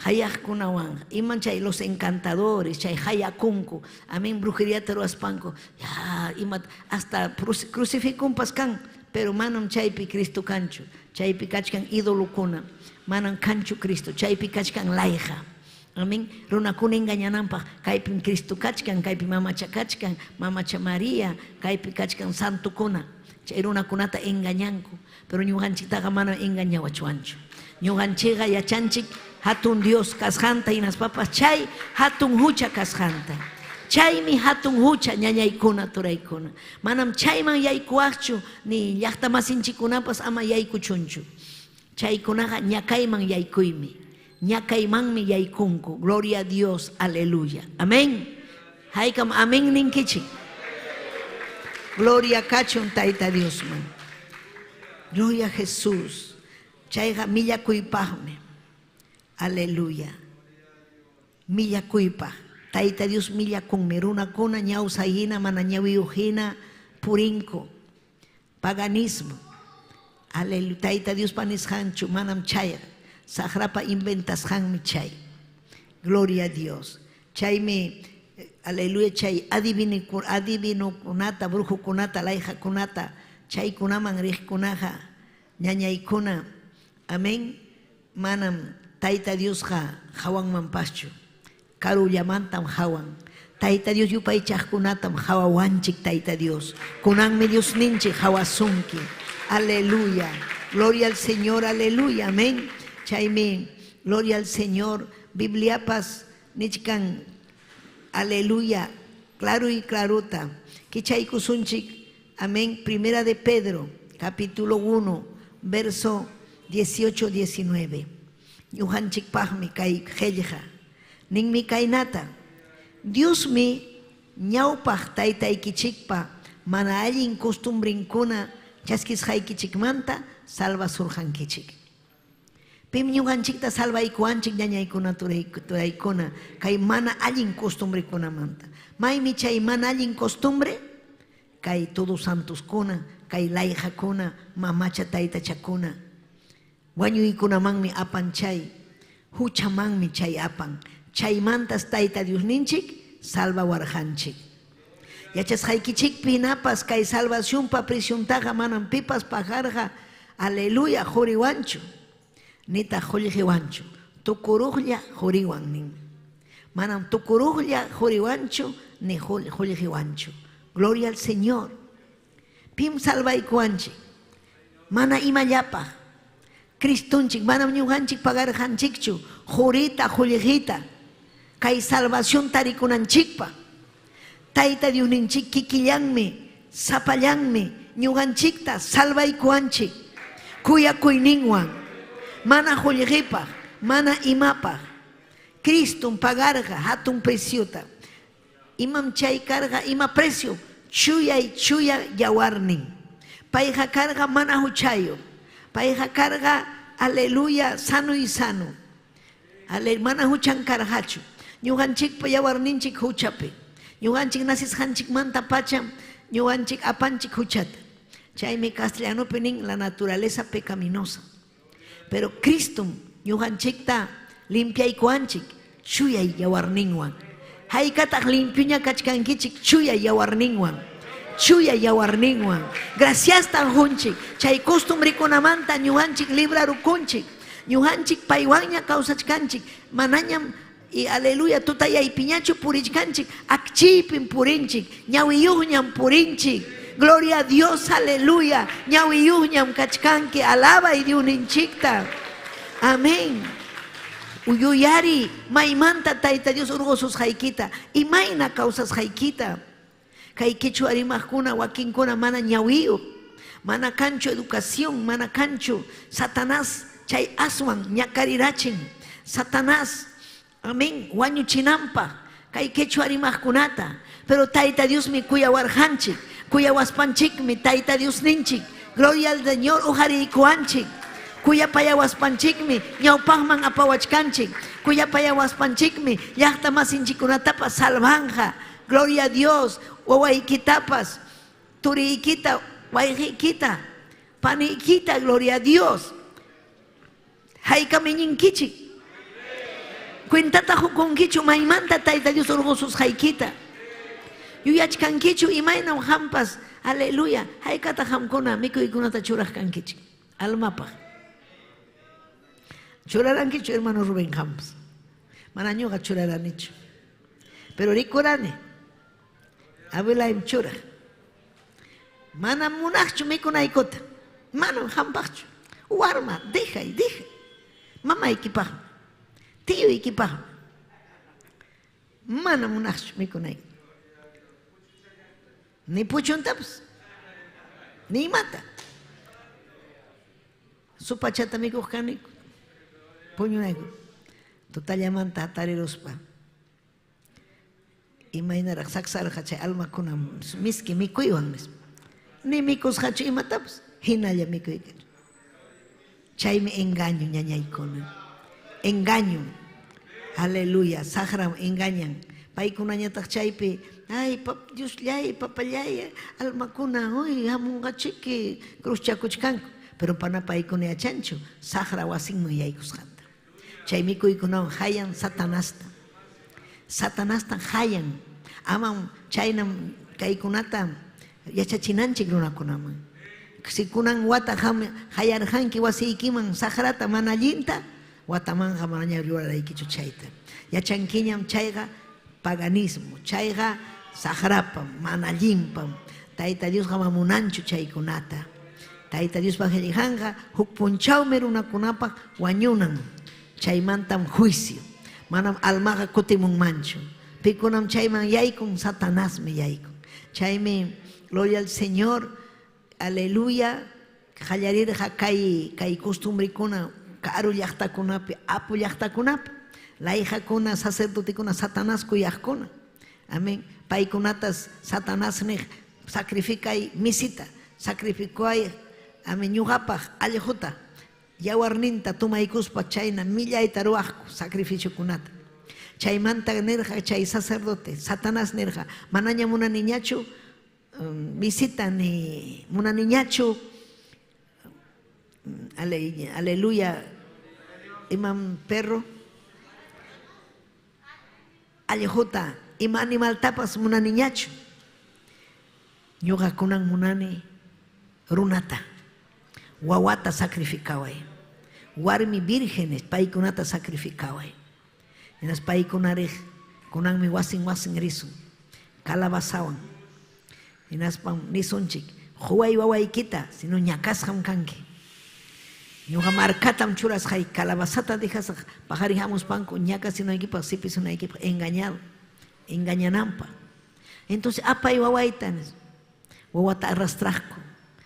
Hayaqkunawanqa iman chay los encantadores, chay hayakunku, amén, brujeriata ruwaspanku, ya ima hasta crucificumpas kan, pero manam chaypi Cristo kanchu, chaypi kachkan idolokuna, manam kanchu Cristo, chaypi kachkan layqa. Amén. Runakuna engañananpaq, kaypim Cristo kachkan, kaypi mamacha kachkan, mamacha María, kaypi kachkan santokuna. Chay runakunata engañanku, pero ñuqanchiktaqa manam engañawachwanchu. Ñuqanchikqa yachanchik hatun Dios kasqanta hinaspapas chay hatun hucha kasqanta. Chaymi hatun hucha ñañaykuna, turaykuna. Manam chayman yaykuwaqchu ni llaqtamasinchikkunapas ama yaykuchunchu. Chaykunaqa ñakayman yaykuymi. Ñakaymanmi yaykunku. Gloria a Dios, aleluya. Amén. Haykam amén ninkichik. Gloria kachun Tayta Diosman. Gloria a Jesús. Chayqa millakuypaqmi. Aleluya. Millakuypaq. Tayta Dios millakunmi. Runakuna ñawsa hina, mana ñawiyuq hina purinku. Paganismo. Aleluya. Tayta Diospa nisqanchu manam chayqa. Saqrapa inventasqanmi chay. Gloria a Dios. Chaymi, aleluya, chay adivinokunata, brujokunata, layqakunata, chaykunaman riqkunaqa, ñañaykuna, amén, manam Tayta Diosqa hawanmanpaschu. Karullamantam hawan. Tayta Dios yupaychaqkunatam hawawanchik Tayta Dios. Kunanmi Diosninchik hawasunki. Aleluya. Gloria al Señor, aleluya, amén. Chaymi, gloria al Señor, Bibliapas nichkan, aleluya, claro y clarota. Kichaykusunchik, amén, Primera de Pedro, capítulo 1, verso 18, 19. Ñuqanchikpaqmi kay qellqa. Ninmi kaynata, Diosmi ñawpaq taytaykichikpa mana allin costumbrinkuna chaskisqaykichikmanta salvasurqankichik. Pim ñuqanchikta salvaykuwanchik ñañaykuna turaykuna kay mana allin costumbrekunamanta. Maymi chay mana allin costumbre? Kay todos santoskuna, kay layqakuna, mamacha taytachakuna. Wañuykunamanmi apan chay, huchamanmi chay apan. Chaymantas Tayta Diosninchik salvawarqanchik. Yachasqaykichikpi hinapas kay salvacionpa preciontaqa manam pipas pagarqa, aleluya, quriwanchu, nitaq qullqiwanchu, tukuruqlla quriwan nin. Manam tukuruqlla quriwanchu ni qullqiwanchu. Gloria al Señor. Pim salvaykuwanchik? Mana imallapaq. Cristonchik, manam ñuqanchik pagarqanchikchu qurita, qullqita kay salvación tarikunanchikpaq. Tayta Diosninchik kikillanmi, sapallanmi ñuqanchikta salvaykuwanchik kuyakuyninwan, mana qullqipaq, mana imapaq. Cristom pagarqa hatun preciota. Imam chay karqa? Ima precio? Chuyay chuya yawarnin. Payqa karqa mana huchayuq. Payqa karqa, aleluya, sano y sano. Ale, mana huchan karqachu. Ñuqanchikpa yawarninchik huchapi. Ñuqanchik nacesqanchikmanta pacham ñuqanchik apanchik huchata. Chaymi castellanopi nin la naturaleza pecaminosa. Pero Cristom ñuqanchikta limpiaykuwanchik chuyay yawarninwan. Haykataq limpioña kachkankichik chuya yawarninwan? Chuya yawarninwan. Graciastan qunchik. Chay costumbrekunamanta ñuqanchik librarukunchik. Ñuqanchik paywanña kawsachkanchik. Manañam y aleluya tutayaypiñachu purichkanchik. Akchiypim purinchik. Ñawiyuqñam purinchik. Gloria a Dios, aleluya. Ñawiyuqñam kachkanki. Alabay Diosninchikta. Amén. Uyuyari maymanta Tayta Dios urqususqaykita, imayna kawsasqaykita. Kay quechua rimaqkuna wakinkuna mana ñawiyuq, mana kanchu educación, mana kanchu Satanás chay aswan ñakarirachin. Satanás, amén, wañuchinanpaq kay quechua rimaqkunata. Pero Tayta Diosmi kuyawarqanchik, kuyawaspanchikmi Tayta Diosninchik, gloria al Señor, uqariykuwanchik. Kuyapayawaspanchikmi ñawpaqman apawachkanchik, kuyapayawaspanchikmi llaqta masinchikkunatapas salvanqa. Gloria a Dios, wawaykitapas, turiykita, wayqiykita, paniykita, gloria a Dios. Haykam iñinkichik? Cuentata qukunkichu maymanta Tayta Dios hurqususqaykita? Yuyachkankichu imaynam qampas, aleluya, haykataq qamkuna mikuykunata churaq kankichik almapaq? Churarankichu hermano Rubén qampas? Mana ñuqa churaranichu. Pero rikurani. Abuelaymi churaq. Manam munaqchu mikunaykuta. Manam qampaqchu. Warma, dejay, dejay. Mamaykipaqmi. Tiyuykipaqmi. Mana munaqchu mikunayku. Ni puchuntapas. Ni imata. Supachata mikuq kaniku. Puñunayku. Tutallamanta hatariruspa. Imaynaraq saksarqa chay almakuna miski mikuywan nispa. Ni mikusqachu imatapas, hinalla mikuykachu. Chaymi engaño ñañaykuna. Engaño. Aleluya. Saqram engañan. Paykunañataq chaypi, ay, pap, Diosllay, papallay, almakuna, uy, hamunqachiki, cruzchakuchkanku. Pero pana paykuna yachanchu, saqra wasinman yaykusqanta. Chay mikuykunawan hayan Satanasta. Satanasta hayan. Amam chaynam kaykunata yachachinanchik runakunaman. Si kunan wata hayarqanki wasiykiman saqrata mana allinta, watamanqa manaña ruraraykichu chayta. Yachankiñam chayqa paganismo, chayqa saqrapam, mana allinpam. Tayta Diosqa mana munanchu chaykunata. Tayta Diospa qillqanqa huk punchawmi runakunapaq wañunan, chaymantam juicio. Manam almaqa kutimunmanchu. Pikunam chayman yaykun? Satanasmi yaykun. Chaymi, gloria al Señor, aleluya, qallarirqa kay kay costumbrekuna karu llaqtakunapi, apu llaqtakunapi, layqakuna, sacerdotekuna, Satanás kuyaqkuna. Amén. Paykunatas Satanás niq, sacrificay misita, sacrificay, amén, ñuqapaq allquta, yawarninta tomaykuspa chayna millayta ruwaqku sacrificiokunata. Chaymanta nirqa chay sacerdote, Satanás nirqa, manaña munaniñachu misita ni munaniñachu, aleluya, imam perro, allquta, ima animaltapas munaniñachu. Ñuqa kunan munani runata, wawata sacrificaway. Warmi vírgenes paykunata sacrificaway. Hinaspa paykunariq kunanmi wasin wasin risun, calabazawan. Hinaspam nisunchik, quway wawaykita, sino ñakasqam kanki. Ñuqa markatam churasqay, calabazata dejasaq, paqarin hamuspanku ñakasinaykipaq, sipisunaykipaq, engañado, engañananpaq. Entonces apay wawayta, wawata arrastraqku,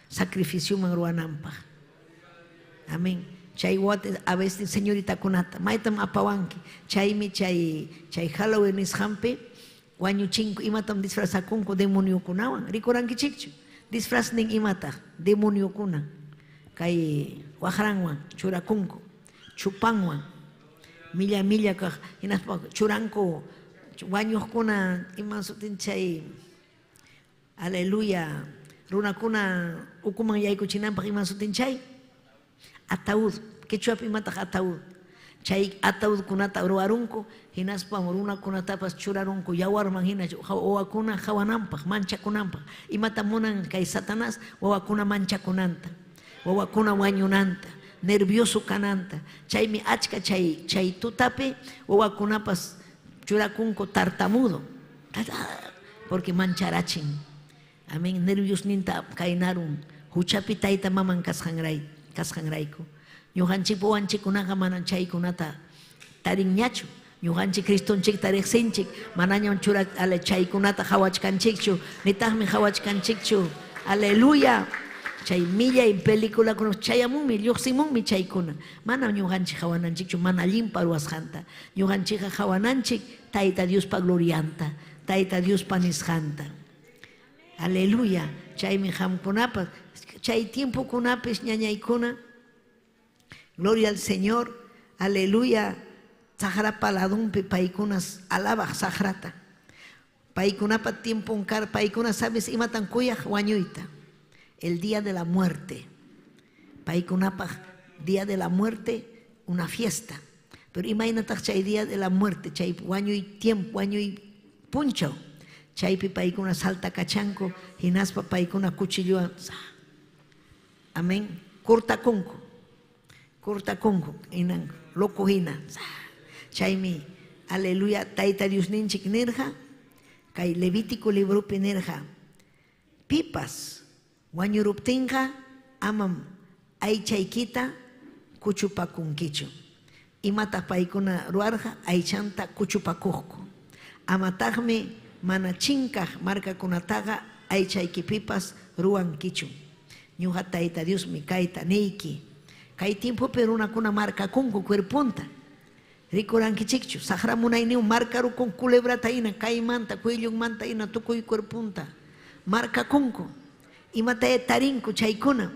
sacrificioman ruwananpaq. Amén. Chay wawata a veces señoritakunata, maytam apawanki. Chaymi chay chay Halloween nisqanpi wañuchinku, imatam disfrazakunku demoniokunawan. Rikurankichikchu? Disfraznin imataq? Demoniokuna kay waqranwan churakunku, chupanwan, milla milla kaq, hinaspa churanku wañuqkuna ima sutin chay, aleluya, runakuna ukuman yaykuchinanpaq ima sutin chay? Ataúd, quechuapi imataq ataúd? Chay ataúdkunata ruwarunku, hinaspam runakunatapas churarunku yawarman hina wawakuna qawananpaq, manchakunanpaq. Imatam munan kay Satanás? Wawakuna manchakunanta, wawakuna wañunanta, nervioso kananta. Chaymi achka chay chay tutapi wawakunapas churakunku tartamudo, porque mancharachin. Amén, nerviosninta kaynarun huchapi tayta maman kasqanrayku. Ñuqanchikpa wawanchikkunaqa manam chaykunata tarinñachu. Ñuqanchik Cristonchikta riqsinchik, manañam chura chaykunata qawachkanchikchu, nitaqmi qawachkanchikchu. Aleluya. Chay millay peliculakuna chayamunmi, lluqsimunmi chaykuna. Manam ñuqanchik qawananchikchu mana allinpa ruwasqanta. Ñuqanchikqa qawananchik Tayta Diospa glorianta, Tayta Diospa nisqanta. Aleluya. Chaymi qamkunapas chay tiempokunapis ñañaykuna, gloria al Señor, aleluya, saqrapa ladunpi paykunas alabaq saqrata. Paykunapa tiempon kar, paykuna sabes imatan kuyaq wañuyta. El día de la muerte. Paykunapaq día de la muerte una fiesta. Pero imaynataq chay día de la muerte, chay wañuy tiempo, wañuy punchaw, chaypi paykuna saltakachanku, hinaspa paykuna cuchillowan, amén, cortakunku, cortakunku, hinan, loco hina. Chaymi, aleluya, Tayta Diosninchik nirqa, kay Levítico libropi nirqa, pipas wañuruptinqa amam aychaykita kuchupakunkichu. Imataq paykuna ruwarqa? Aychanta kuchupakuqku. Amataqmi mana chinkaq markakunataqa aychaykipipas ruwankichu. Ñuqa Tayta Diosmi kayta niyki. Kay tiempopi runakuna markakunku cuerponta. Rikurankichikchu? Saqra munayniyuq markarukun culebrata hina, kaymanta, cuellonmanta hina tukuy cuerponta markakunku. Imataya tarinku chaykuna.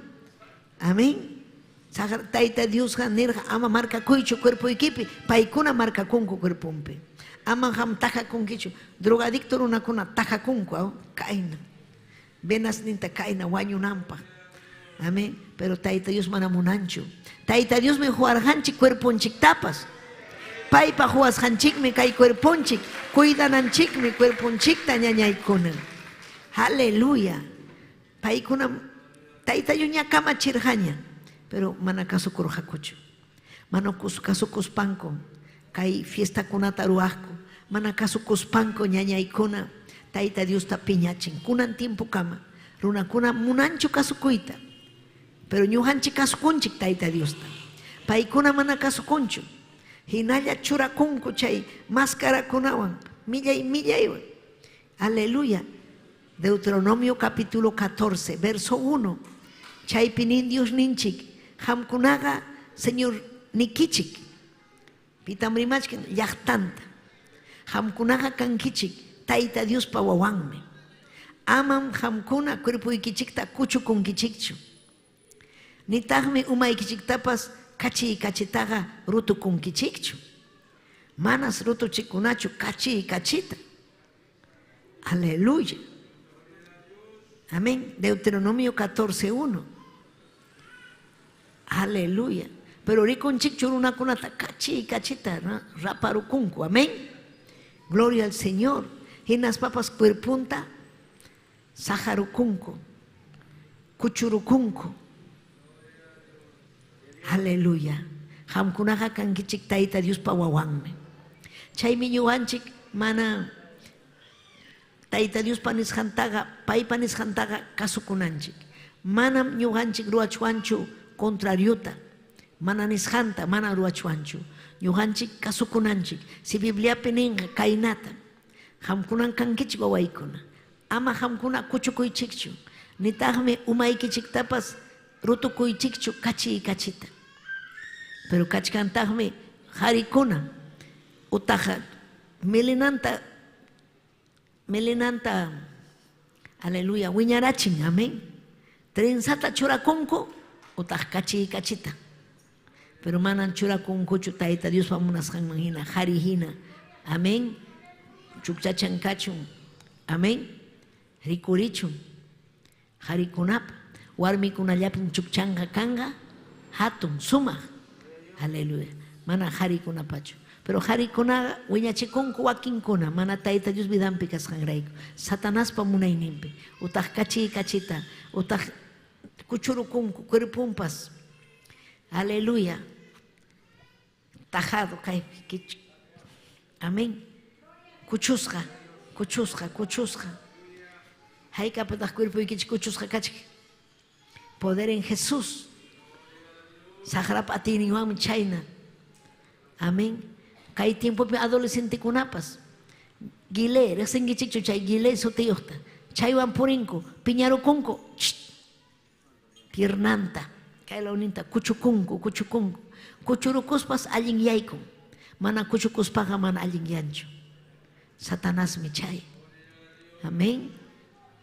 Amén. Saqra Tayta Diosqa nirqa ama markakuychu cuerpoykipi, paykuna markakunku cuerponpi. Ama qam tajakunkichu. Drogadicto runakuna tajakunku, aw, kayna. Venasninta kayna wañunanpaq. Amén. Pero Tayta Dios mana munanchu. Tayta Diosmi huwarqanchik cuerponchiktapas. Paypa huwasqanchikmi kay cuerponchik, cuidananchikmi cuerponchikta ñañaykuna. Aleluya. Paykunam Tayta Dios ña kamachirqaña, pero mana kasukurqakuchu. Mana kasukuspanku kay fiestakunata ruwaqku, mana kasukuspanku ñañaykuna Tayta Diosta piñachin. Kunan tiempokama runakuna munanchu kasukuyta, pero ñuqanchik kasukunchik Tayta Diosta. Paykuna mana kasukunchu. Hinalla churakunku chay máscarakunawan, millay millaywan. Aleluya. Deuteronomio capítulo 14, verso 1. Chaypi nin Dios ninchik, qamkunaqa Señor nikichik. Pitam rimachkan llaqtanta. Qamkunaqa kankichik Tayta Diospa wawanmi. Amam qamkuna cuerpoykichikta kuchukunkichikchu. Nitaqmi umaykichiktapas kachiy kachitaqa rutukunkichikchu. Manas rutuchikunachu kachiy kachita. Aleluya. Amén. Deuteronomio 14:1. Aleluya. Pero rikunchikchu runakunata kachiy kachita raparukunku. Amén. Gloria al Señor. Hinaspapas cuerpunta sajarukunku, kuchurukunku. Aleluya. Qamkunaqa kankichik Tayta Diospa wawanmi. Chaymi ñuqanchik mana Tayta Diospa nisqantaqa, paypa nisqantaqa kasukunanchik. Manam ñuqanchik ruwachwanchu contrariota, mana nisqanta mana ruwachwanchu. Ñuqanchik kasukunanchik. Si Bibliapi ninqa kaynata, qamkunan kankichik wawaykuna. Ama qamkuna kuchukuychikchu, nitaqmi umaykichiktapas rutukuychikchu kachiy kachita. Pero kachkantaqmi qarikuna utaq milinanta milinanta aleluya wiñarachin, amén. Trenzata churakunku utaq kachiy kachita. Pero manan churakunkuchu Tayta Diospa munasqanman hina, qari hina. Amén. Chukchachan kachun. Amén. Rikurichun. Qarikunapa, warmikunallapim chukchanqa kanqa hatun, sumaq. Aleluya. Mana qarikunapachu. Pero qarikunaqa wiñachikunku wakinkuna mana Tayta Dios vidanpi kasqanrayku. Satanaspa munayninpi. Utaq kachiy kachita, utaq kuchurukunku cuerponpas. Aleluya. Tajado kaypi. Amén. Kuchusqa, kuchusqa, kuchusqa. Haykapitaq cuerpoykichik kuchusqa kachkan? Poder en Jesús. Saqrapa atiyninwanmi chayna. Amén. Kay tiempopi adolescentekunapas Gile, riqsinkichikchu chay gile sutiyuqta. Chaywan purinku, piñarukunku. Piernanta, kay lawninta kuchukunku, kuchukunku. Kuchurukuspas allin yaykun. Mana kuchukuspaqa mana allin yanchu. Satanasmi chay. Amén.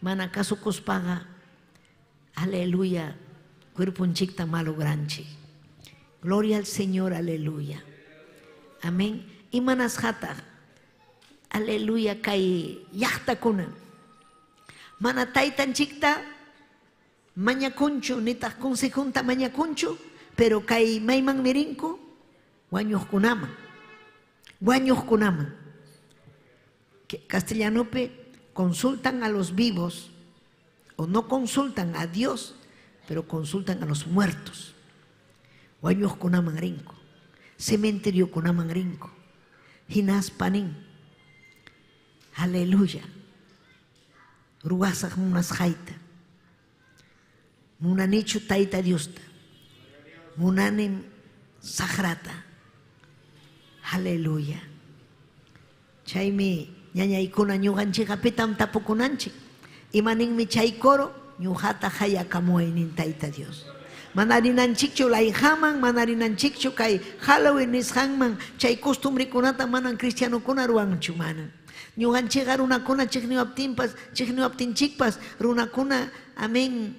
Mana kasukuspaqa, aleluya, cuerponchikta malogranchik. Gloria al Señor, aleluya. Amén. Imanasqataq, aleluya, kay llaqtakuna. Mana taytanchikta mañakunchu, nitaq consejunta mañakunchu, pero kay maymanmi rinku wañuqkunaman. Wañuqkunaman. Castellanopi consultan a los vivos o no consultan a Dios, pero consultan a los muertos. Wañuqkunaman rinku. Cementeriokunaman rinku. Hinaspa nin. Aleluya. Ruwasaq munasqayta. Munanichu Tayta Diosta. Munanim saqrata. Aleluya. Chaymi ñañaykuna ñuqanchikqa pitam tapukunanchik. Imaninmi chay coro? Ñuqata qayakamuway nin Tayta Dios. Mana rinanchikchu layqaman, mana rinanchikchu kay Halloween nisqanman, chay costumbrekunata manan cristianokuna ruwanchu, manan. Ñuqanchikqa runakuna chiqniwaptinpas, chiqniwaptinchikpas, runakuna, amén,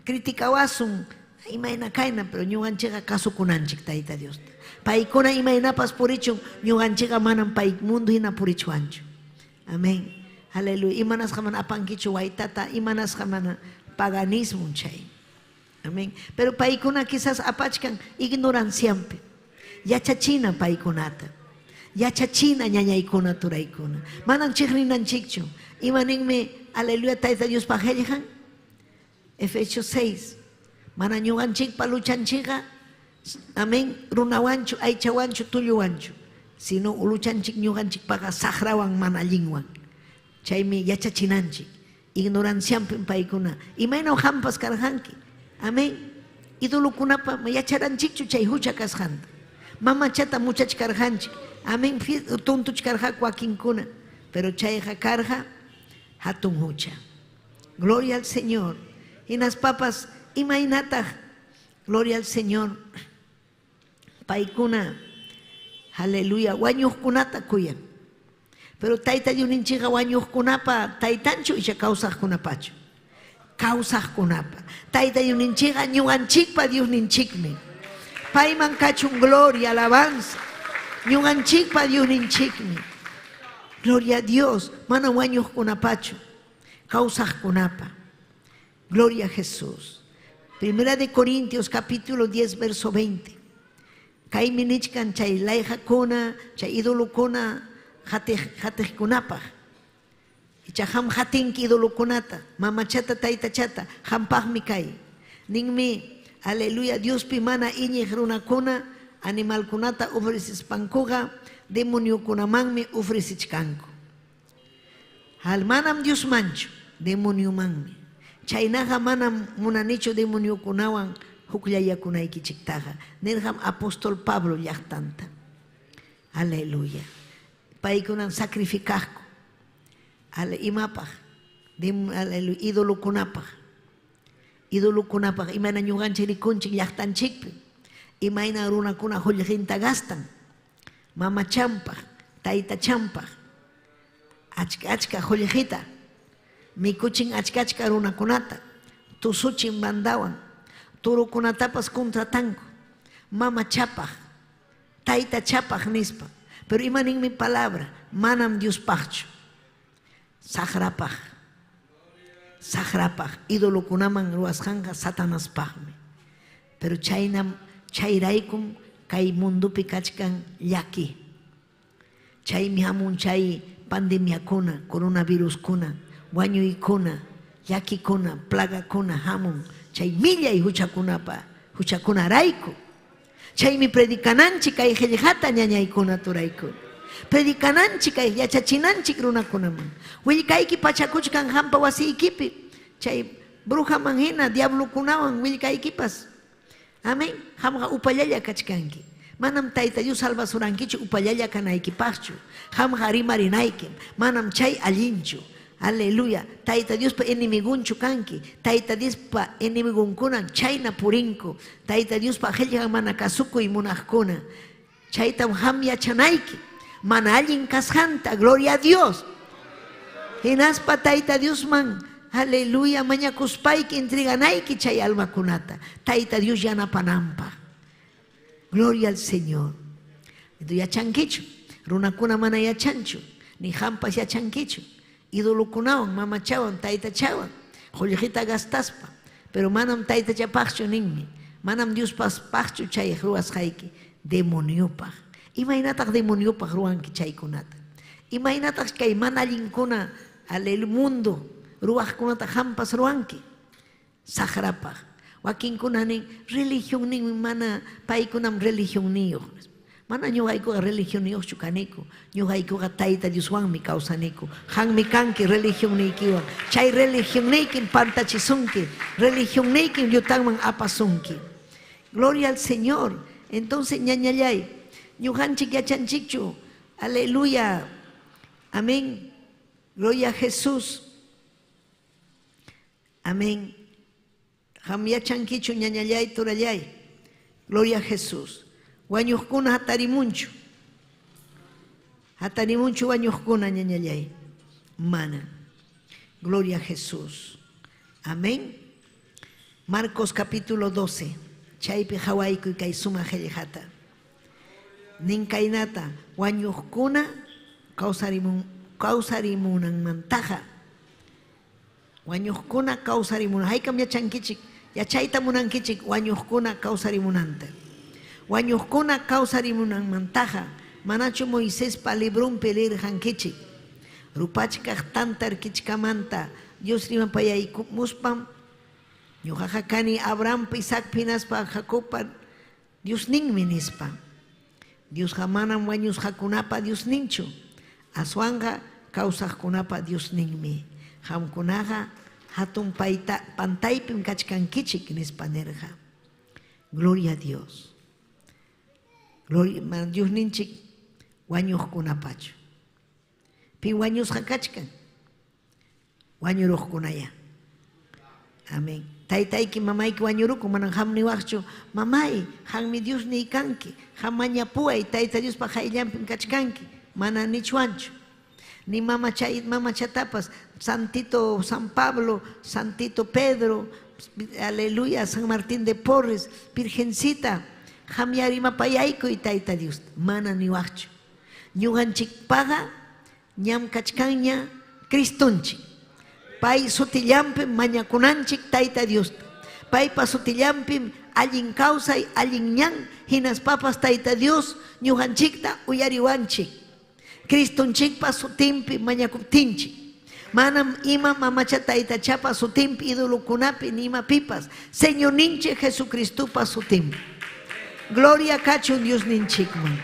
criticawasun, imayna kayna, pero ñuqanchikqa kasukunanchik Tayta Diosta. Paykuna imaynapas purichun, ñuqanchikqa manam pay mundo hina purichwanchu. Amén. Aleluya. Imanasqa mana apankichu waytata, imanasqa mana paganismo chay. Amén. Pero paykuna quizás apachkan ignoranciampi. Yachachina paykunata. Yachachina ñañaykuna turaykuna. Manam chiqninanchikchu. Imaninmi, aleluya, Tayta Diospa qillqan? Efesios 6. Mana ñuqanchikpa luchanchikqa, amén, runawanchu, aychawanchu, tulluwanchu. Sino luchanchik ñuqanchikpaqa saqrawan mana allinwan. Chaymi yachachinanchik. Ignoranciampim paykuna. Imaynam qampas karqanki. Amén. Idolokunapa yacharanchikchu chay hucha kasqanta. Mamachata muchachkarqanchik. Amén. Tontuchkarqaku wakinkuna. Pero chayqa karqa hatun hucha. Gloria al Señor. Hinaspapas imaynataq, gloria al Señor, paykuna, aleluya, wañuqkunata kuyan. Pero Tayta Diosninchikqa wañuqkunapa taytanchu icha kawsaqkunapachu? Kawsaqkunapa. Tayta Diosninchikqa ñuqanchikpa Diosninchikmi. Payman kachun gloria, alabanza. Ñuqanchikpa Diosninchikmi. Gloria a Dios, mana wañuqkunapachu, kawsaqkunapa. Gloria a Jesús. Primera de Corintios capítulo 10 verso 20. Kaymi nichkan chay layqakuna, chay idolokuna qatiqkunapaq. Icha qam qatinki idolokunata, mamachata, taytachata, qampaqmi kay. Ninmi, aleluya, Diospi mana iñiq runakuna animalkunata ofrecespankuqa demoniokunamanmi ofrecichkanku. Hal manam Diosmanchu, demoniomanmi. Chaynaqa manam munanichu demoniokunawan hukllayakunaykichiktaqa, nirqam apóstol Pablo llaqtanta. Aleluya. Paykunan sacrificaqku. Imapaq? Aleluya, idolokunapaq. Idolokunapaq imayna ñuqanchik rikunchik llaqtanchikpi. Imayna runakuna qullqinta gastan. Mamachampaq, taytachampaq. Achka achka qullqita. Mikuchin achka achka runakunata. Tusuchin bandawan. Turukunatapas contratanku. Mamachapaq, taytachapaq nispa. Pero imaninmi palabra, manam Diospaqchu. Saqrapaq. Saqrapaq. Idolokunaman ruwasqanqa Satanaspaqmi. Pero chaynam, chayraykum kay mundopi kachkan llaki. Chaymi hamun chay pandemiakuna, coronaviruskuna, wañuykuna, llakikuna, plagakuna hamun chay millay huchakunapa, huchakunarayku. Chaymi predicananchik kay qillqata ñañaykuna turaykuna. Predicananchik kay yachachinanchik runakunaman. Willkayki pachakuchkan qampa wasiykipi, chay brujaman hina diablokunawan willkaykipas. Amén. Qamqa upallalla kachkanki. Manam Tayta Dios salvasurankichu upallalla kanaykipaqchu. Qamqa rimarinaykim. Manam chay allinchu. Aleluya. Tayta Diospa enemigonchu kanki. Tayta Diospa enemigonkunan chayna purinku. Tayta Diospa qillqan mana kasukuy munaqkuna. Chaytam qam yachanayki. Mana allin kasqanta. Gloria a Dios. Hinaspa Tayta Diosman, aleluya, mañakuspayki entreganayki chay almakunata. Tayta Dios yanapananpaq. Gloria al Señor. Yachankichu. Runakuna mana yachanchu. Ni qampas yachankichu. Idolokunawan, mamachawan, taytachawan, qullqita gastaspa. Pero manam taytachapaqchu ninmi. Manam Diospaqchu chay ruwasqayki. Demoniopaq. Imaynataq demoniopaq ruwanki chaykunata? Imaynataq kay mana allinkuna al mundo ruwaqkunata qampas ruwanki? Saqrapaq. Wakinkuna nin religionninmi mana paykunam religionniyuq. Mana ñuqaykuqa religionniyuqchu kaniku. Ñuqaykuqa Tayta Dioswanmi kawsaniku. Qammi kanki religionniykiwan. Chay religionniykim pantachisunki. Religionniykim llutanman apasunki. Gloria al Señor. Entonces ñañallay, ñuqanchik yachanchikchu. Aleluya. Amén. Gloria a Jesús. Amén. Qam yachankichu ñañallay turallay. Gloria a Jesús. Wañuqkuna hatarimunchu. Hatarimunchu wañuqkuna ñañallay. Mana. Gloria a Jesús. Amén. Marcos capítulo 12. Chaypi qhawaykuy kay sumaq qillqata. Nin kaynata wañuqkuna kawsarimun kawsarimunanmantaqa wañuqkuna kawsarimunan haykam yachankichik yachayta munankichik wañuqkuna kawsarimunanta. Wañuqkuna kawsarimunanmantaqa manachu Moisespa librunpi lirqankichik. Rupachkaq tanta kichkamanta Dios rimapayaykumuspan ñuqaqa kani Abrahampa, Isaacpa hinaspa Jacobpa Diosninmi nispa. Diosqa manam wañusqakunapa Diosninchu, aswanqa kawsaqkunapa Diosninmi. Qamkunaqa hatun payta pantaypim kachkankichik nispa nirqa. Gloria a Dios. Gloria, Diosninchik wañuqkunapachu. Pi wañusqa kachkan? Wañuruqkunaya. Amén. Taytayki mamayki wañurukun, manam qam niwaqchu, mamay, qammi Diosniy kanki, qam mañapuway, Tayta Diospa qayllanpim kachkanki, mana nichwanchu. Ni mamachay mamachatapas, Santito San Pablo, Santito Pedro, aleluya, San Martín de Porres, Virgencita, qamya rimapayaykuy Tayta Dios, mana niwaqchu. Ñuqanchikpaqa ñam kachkanña Cristonchik. Pay sutillanpim mañakunanchik Tayta Diosta. Paypa sutillanpim allin kawsay, allin ñan, hinaspapas Tayta Dios ñuqanchikta uyariwanchik. Cristonchikpa sutinpi mañakuptinchik. Manam ima mamacha taytachapa sutinpi idolokunapi ni imapipas. Señorninchik Jesucristopa sutinpi. Gloria kachun Diosninchikman.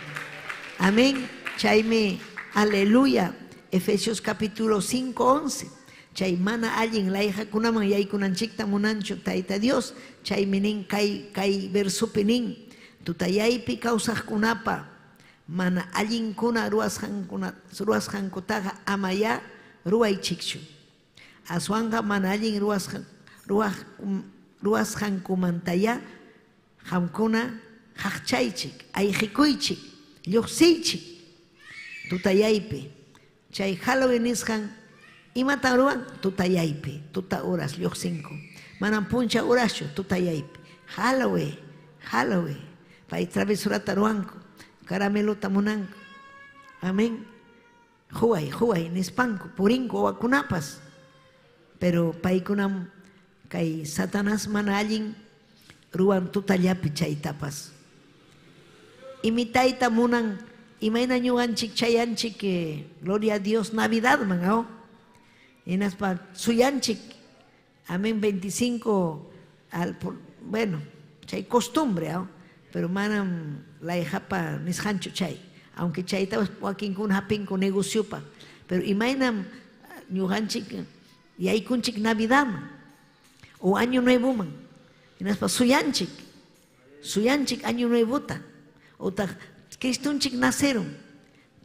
Amén. Chaymi, aleluya. Efesios capítulo 5, 11. Chay mana allin layqakunaman yaykunanchikta munanchu Tayta Dios. Chaymi nin kay kay versopi nin tutayaypi kawsaqkunapa mana allinkuna ruwasqankuna ruwasqankutaqa amayá ruwaychikchu. Aswanqa mana allin ruwasqan ruwaq ruwasqankumantayá qamkuna qaqchaychik, ayqikuychik, lluqsiychik tutayaypi. Chay Halloween nisqan imatan ruwan? Tutayaypi, tuta horas lluqsinku. Manam puncha horaschu, tutayaypi. Halloween, Halloween. Pay travesurata ruwanku, caramelota munanku. Amén. Huway, huway nispanku, purinku wawakunapas. Pero paykunam kay Satanás mana allin ruwan tutallapi chaytapas. Imitayta munan imayna ñuqanchik chayanchik gloria a Dios Navidadman, aw? Hinaspa suyanchik, amén 25 al bueno, chay costumbre, aw? Pero manam layqapa nisqanchu chay, aunque chaytapas wakinkuna hapinku negociopaq, pero imaynam ñuqanchik yaykunchik Navidadman o Año Nuevoman, hinaspa suyanchik, suyanchik Año Nuevota, otaq Cristonchik nacerun,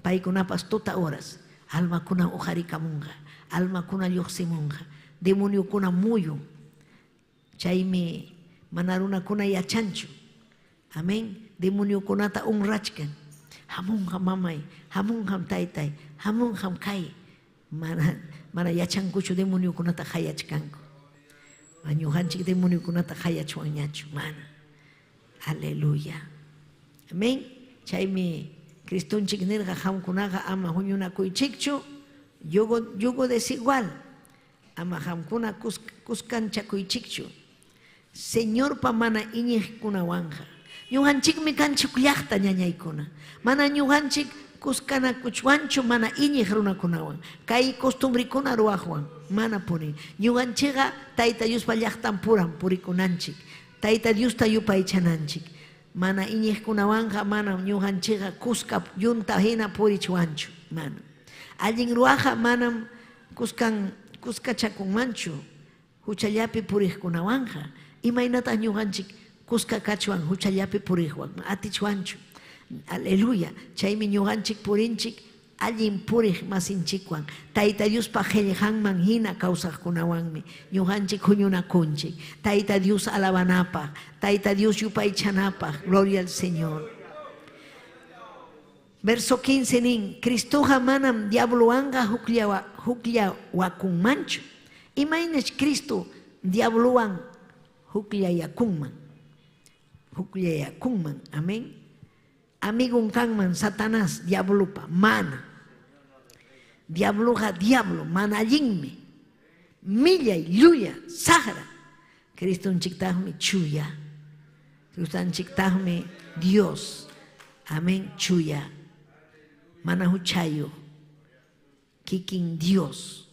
paykunapas tuta horas, almakuna uqarikamunqa, almakuna lluqsimunqa, demoniokuna muyun. Chaymi mana runakuna yachanchu. Amén. Demoniokunata honrachkan. Hamunqam mamay, hamunqam taytay, hamunqam kay. Mana mana yachankuchu demoniokunata qayachkanku. Ñuqanchik demoniokunata qayachwanñachu, mana. Aleluya. Amén. Chaymi Cristonchik nirqa qamkunaqa ama huñunakuychikchu yugo yugo desigual. Ama qamkuna kuskanchakuychikchu. Señorpa mana iñiqkunawanqa. Ñuqanchikmi kanchik llaqta ñañaykuna. Mana ñuqanchik kuskanakuchwanchu mana iñiq runakunawan, kay costumbrikuna ruwaqwan, mana puni. Ñuqanchikqa Tayta Diospa llaqtan puram purikunanchik, Tayta Diosta yupaychananchik. Mana iñiqkunawanqa manam ñuqanchikqa kuska yunta hina purichwanchu, mana. Allin ruwaqqa manam kuskan kuskachakunmanchu huchallapi puriqkunawanqa. Imaynataq ñuqanchik kuska kachwan huchallapi puriqwan? Atichwanchu. Aleluya. Chaymi ñuqanchik purinchik allin puriq masinchikwan, Tayta Diospa qellqanman hina kawsaqkunawanmi ñuqanchik huñunakunchik, Tayta Dios alabanapaq, Tayta Dios yupaychanapaq. Gloria al Señor. Verso 15 nin, Cristoqa manam diablowanqa hukllawakunmanchu. Imaynach Cristo diablowan hukllayakunman? Hukllayakunman. Amén. Amigon kanman Satanás diablopa? Mana. Diabloqa diablo, mana allinmi. Millay, llulla, saqra. Cristonchiktaqmi chuya. Cristonchiktaqmi Dios. Amén, chuya. Mana huchayuq. Kikin Dios.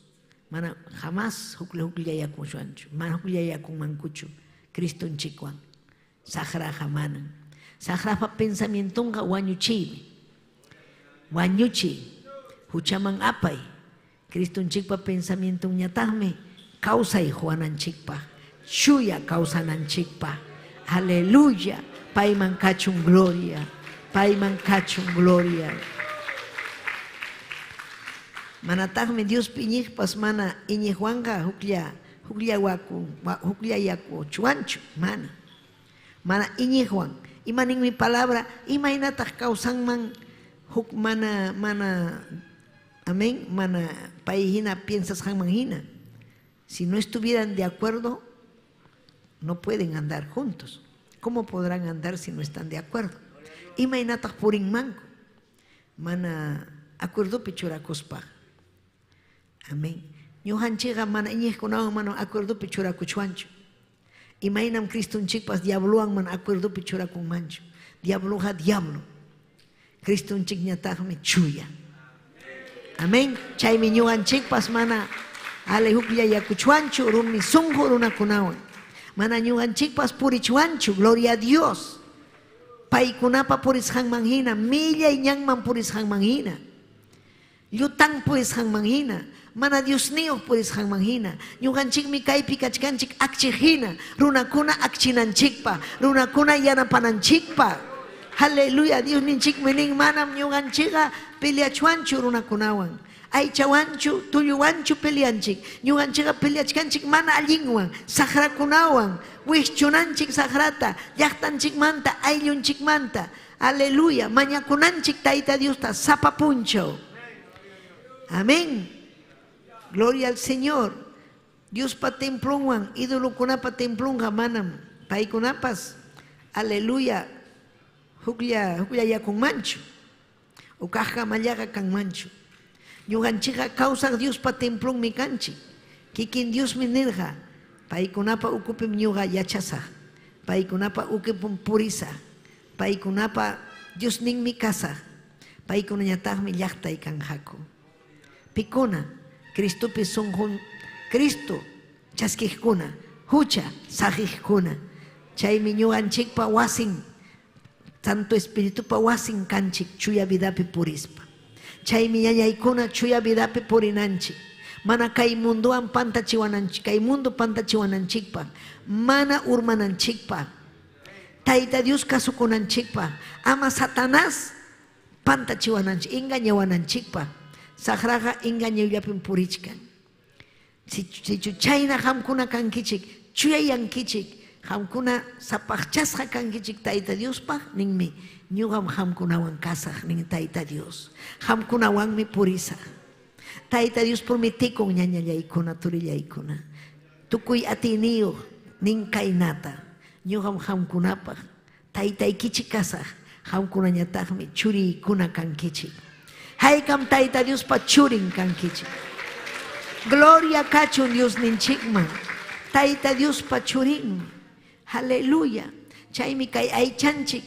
Mana jamás huklla hukllayakuchwanchu. Mana hukllayakunmankuchu Cristonchikwan. Saqraqa manan. Saqrapa pensamientonqa wañuchiymi. Wañuchiy, huchaman apay. Cristonchikpa pensamientonñataqmi kawsay quwananchikpaq, chuya kawsananchikpaq. Aleluya. Payman kachun gloria. Payman kachun gloria. Manataqmi Diospi iñiqpas mana iñiqwanqa huklla hukllayakuchwanchu, mana. Mana iñiqwan. Ima ninmi palabra? Imaynataq kawsanman huk mana mana amén, mana pay hina piensasqanman hina? Si no estuvieran de acuerdo, no pueden andar juntos. ¿Cómo podrán andar si no están de acuerdo? Imaynataq purinmanku? Mana acuerdopi churakuspa. Amén. Ñuqanchikqa mana iñiqkunawan mana acuerdopi churakuchwanchu. Imaynam Cristonchikpas diablowan mana acuerdopi churakunmanchu. Diabloqa diablo. Cristonchikñataqmi chuya. Amén. Chaymi ñuqanchikpas mana ale hukllayakuchwanchu rumi sunqu runakunawan. Mana ñuqanchikpas purichwanchu. Gloria a Dios. Paykunapa purisqanman hina, millay ñanman purisqanman hina. Llutan purisqanman hina, mana Diosniyuq purisqanman hina, ñuqanchikmi kaypi kachkanchik akchiq hina, runakuna akchinanchikpaq, runakuna yanapananchikpaq. Aleluya, Diosninchikmi nin, manam ñuqanchikqa peleachwanchu runakunawan, aychawanchu, tulluwanchu peleanchik, ñuqanchikqa peleachkanchik mana allinwan, saqrakunawan, wischunanchik saqrata, llaqtanchikmanta, ayllunchikmanta. Aleluya, mañakunanchik Tayta Diosta sapa punchaw. Amén. Gloria al Señor. Diospa templonwan idolokunapa templonqa manam paykunapas, aleluya, huklla hukllayakunmanchu. O kaqkamallaqa kanmanchu. Ñuqanchikqa kawsaq Diospa templonmi kanchik. Kikin Diosmi nirqa, Paykunapa ukupim ñuqa yachasaq, paykunapa ukupim purisaq, paykunapa Diosninmi kasaq, paykunañataqmi llaqtay kanqaku. Pikuna? Cristopi sunqun Cristo chaskiqkuna, hucha saqiqkuna. Chaymi ñuqanchikpa wasin Santo Espiritupa wasin kanchik chuya vidapi purispa. Chaymi ñañaykuna chuya vidapi purinanchik. Mana kay mundowan pantachiwananchik, kay mundo pantachiwananchikpaq, mana urmananchikpaq, Tayta Dios kasukunanchikpaq, ama Satanás pantachiwananchik, engañawananchikpaq. Saqraqa engañollapim purichkan. Sichu chayna qamkuna kankichik, chuyayankichik, qamkuna sapaqchasqa kankichik Tayta Diospaq, ninmi, ñuqam qamkunawan kasaq, nin Tayta Dios. Qamkunawanmi purisaq. Tayta Dios prometekun ñañallaykuna, turillaykuna. Tukuy atiyniyuq nin kaynata, ñuqam qamkunapaq Taytaykichik kasaq, qamkunañataqmi churiykuna kankichik. Haykam Tayta Diospa churin kankichik. Gloria kachun Diosninchikman. Tayta Diospa churinmi. Aleluya. Chaymi kay aychanchik,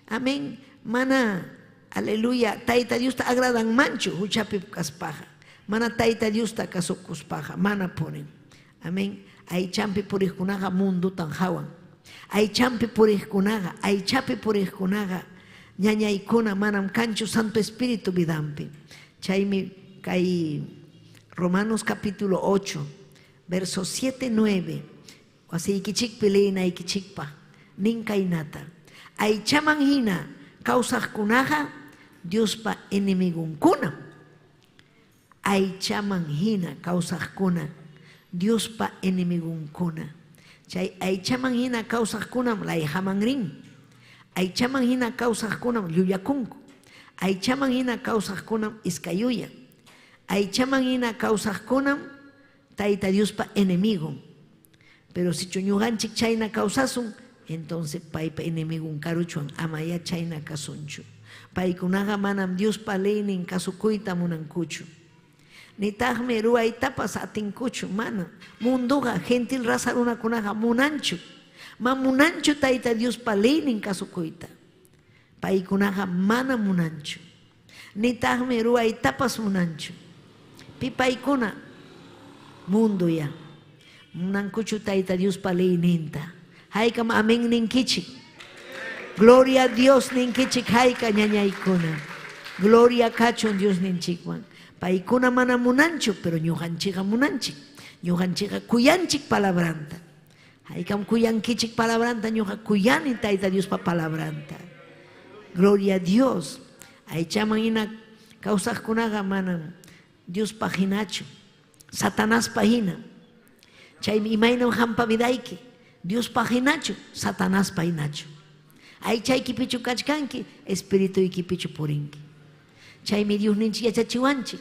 amén, mana, aleluya, Tayta Diosta agradanmanchu huchapi kaspaqa. Mana Tayta Diosta kasukuspaqa, mana purin. Amén. Aychanpi puriqkunaqa mundutan hawan. Aychanpi puriqkunaqa, aychapi puriqkunaqa, ñañaykuna manam kanchu Santo Espíritu vidanpi. Chaymi kay Romanos capítulo 8, versos 7, 9, wasiykichikpi leenaykichikpaq, nin kaynata, Aychaman hina kawsaqkunaqa Diospa enemigonkunam. Aychaman hina kawsaqkuna, Diospa enemigonkuna. Chay aychaman hina kawsaqkunam layqaman rin. Aychaman hina kawsaqkunam llullakunku. Aychaman hina kawsaqkunam iskayuyan. Aychaman hina kawsaqkunam Tayta Diospa enemigon. Pero sichu ñuqanchik chayna kawsasun, entonces paypa enemigon karuchwan, amayá chayna kasunchu. Paykunaqa manam Diospa leynin kasukuyta munankuchu. Nitaqmi ruwaytapas atinkuchu, manam. Mundoqa, gentil raza runakunaqa munanchu. Ma munanchu Tayta Diospa leynin kasukuyta. Paykunaqa mana munanchu. Nitaqmi ruwaytapas munanchu. Pi paykuna? Mundoya. Munankuchu Tayta Diospa leyninta. Haykam amén ninkichik. Gloria a Dios ninkichik hayka ñañaykuna. Gloria kachun Dios ninchikwan. Paykuna mana munanchu, pero ñuqanchikqa munanchik. Ñuqanchikqa kuyanchik palabranta. Haykam kuyankichik palabranta, ñuqa kuyani Tayta Diospa palabranta. Gloria a Dios. Aychaman hina kawsaqkunaqa manam Diospaq hinachu, Satanaspa hina. Chaymi imaynam qampa vidayki, Diospaq hinachu, Satanaspa hinachu. Aychaykipichu kachkanki, espirituykipichu purinki. Chaymi Diosninchik yachachiwanchik,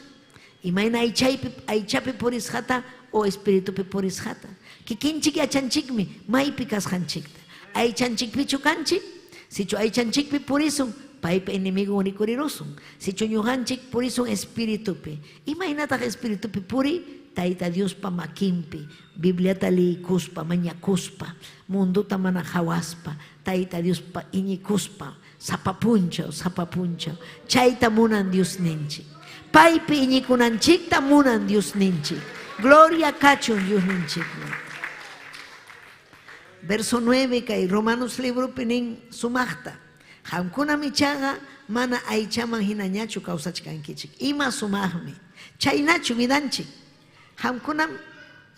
imayna aychaypi, aychapi purisqata o espiritupi purisqata. Kikinchik yachanchikmi maypi kasqanchikta. Aychanchikpichu kanchik? Sichu aychanchikpi purisun, paypa enemigon rikurirusun. Sichu ñuqanchik purisun espiritupi. Imaynataq espiritupi puriy? Tayta Diospa makinpi, Bibliata liykuspa, mañakuspa, mundota mana qawaspa, Tayta Diospa iñikuspa, Sapa punchaw, sapa punchaw. Chayta munan Diosninchik. Paypi iñikunanchikta munan Diosninchik. Gloria kachun Diosninchikman. Verso 9 kay Romanos libropi nin sumaqta. Qamkunam ichaqa mana aychaman hinañachu kawsachkankichik. Ima sumaqmi. Chaynachu vidanchik. Qamkunam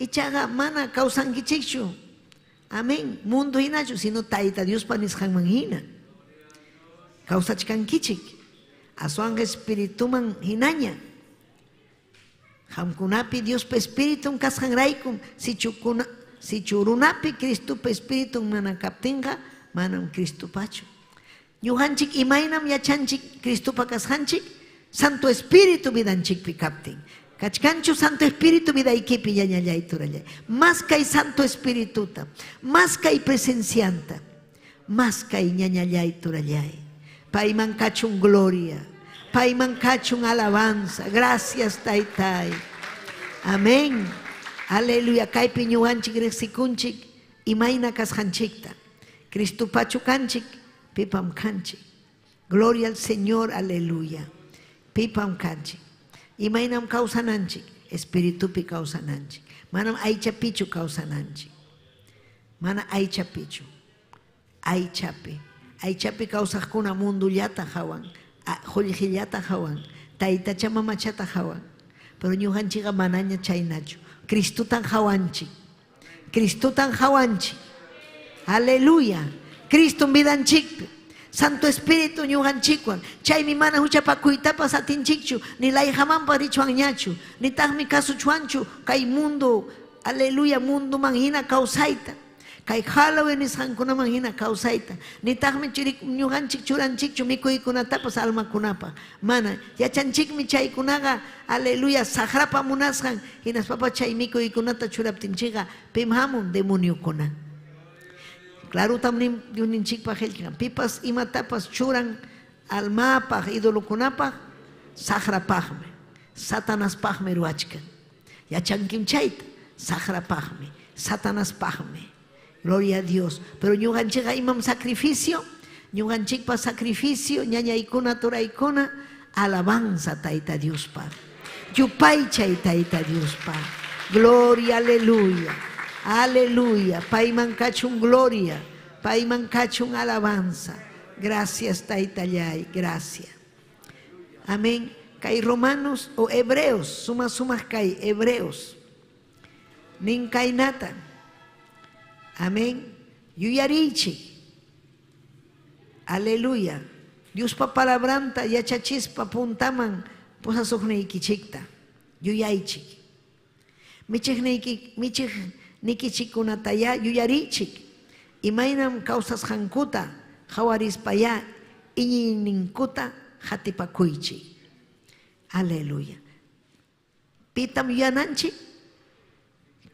ichaqa mana kawsankichikchu. Amén. Mundo hinachu, sino Tayta Diospa nisqanman hina. Kawsachkankichik. Aswanqa espirituman hinaña. Qamkunapi Diospa espiritun kasqanraykum, sichu kuna, sichu runapi Cristopa espiritun mana kaptinqa, manam Cristopachu. Ñuqanchik imaynam yachanchik Cristopa kasqanchik? Santo Espíritu vidanchikpi kaptin. Kachkanchu Santo Espíritu vidaykipi ñañallay turallay? Maskay Santo Espirituta, maskay presencianta, maskay ñañallay turallay. Payman kachun gloria, payman kachun alabanza. Gracias Taytay. Amén. Aleluya. Kaypi ñuqanchik riqsikunchik imayna kasqanchikta. Cristopachu kanchik, pipam kanchik. Gloria al Señor, aleluya. Pipam kanchik. Imaynam kawsananchik, espiritupi kawsananchik. Manam aychapichu kawsananchik. Mana aychapichu. Aychapi. Aychapi kawsaqkuna mundullata hawan, qullqillata hawan, taytacha mamachata hawan. Pero ñuqanchikqa manaña chaynachu. Cristotan hawanchik. Cristotan hawanchik. Aleluya. Cristom vidanchikpi. Santo Espíritu ñuqanchikwan. Chaymi mana huchapakuytapas atinchikchu, ni layqamanpas richwanñachu, nitaqmi kasuchwanchu kay mundo, aleluya, mundoman hina kawsayta. Kay Halloween nisqankunaman hina kawsayta. Nitaqmi ñuqanchik churanchikchu mikuykunatapas almakunapaq. Mana. Yachanchikmi chaykunaqa, aleluya, saqrapa munasqan, hinaspapas chay mikuykunata churaptinchikqa pim hamun? Demoniokuna. Clarotam nin Diosninchikpa qellqan, pipas imatapas churan almapaq, idolokunapaq, saqrapaqmi, Satanaspaqmi ruwachkan. Yachankim chayta, saqrapaqmi, Satanaspaqmi. Gloria a Dios. Pero ñuqanchikqa imam sacrificio? Ñuqanchikpa sacrificio, ñañaykuna, turaykuna, alabanza Tayta Diospaq. Yupaychay Tayta Diospaq. Gloria, aleluya. Aleluya. Payman kachun gloria. Payman kachun alabanza. Gracias Taytallay, gracias. Amén. Kay Romanos o Hebreos, suma sumaq kay Hebreos. Nin kaynata. Amén. Yuyariychik. Aleluya. Diospa palabranta yachachispa puntaman pusasuqniykichikta. Yuyaychik. Michiqniyki michiqnikichikkunatayá yuyariychik. Imaynam kawsasqankuta qawarispayá iñiyninkuta qatipakuychik. Aleluya. Pitam yuyananchik?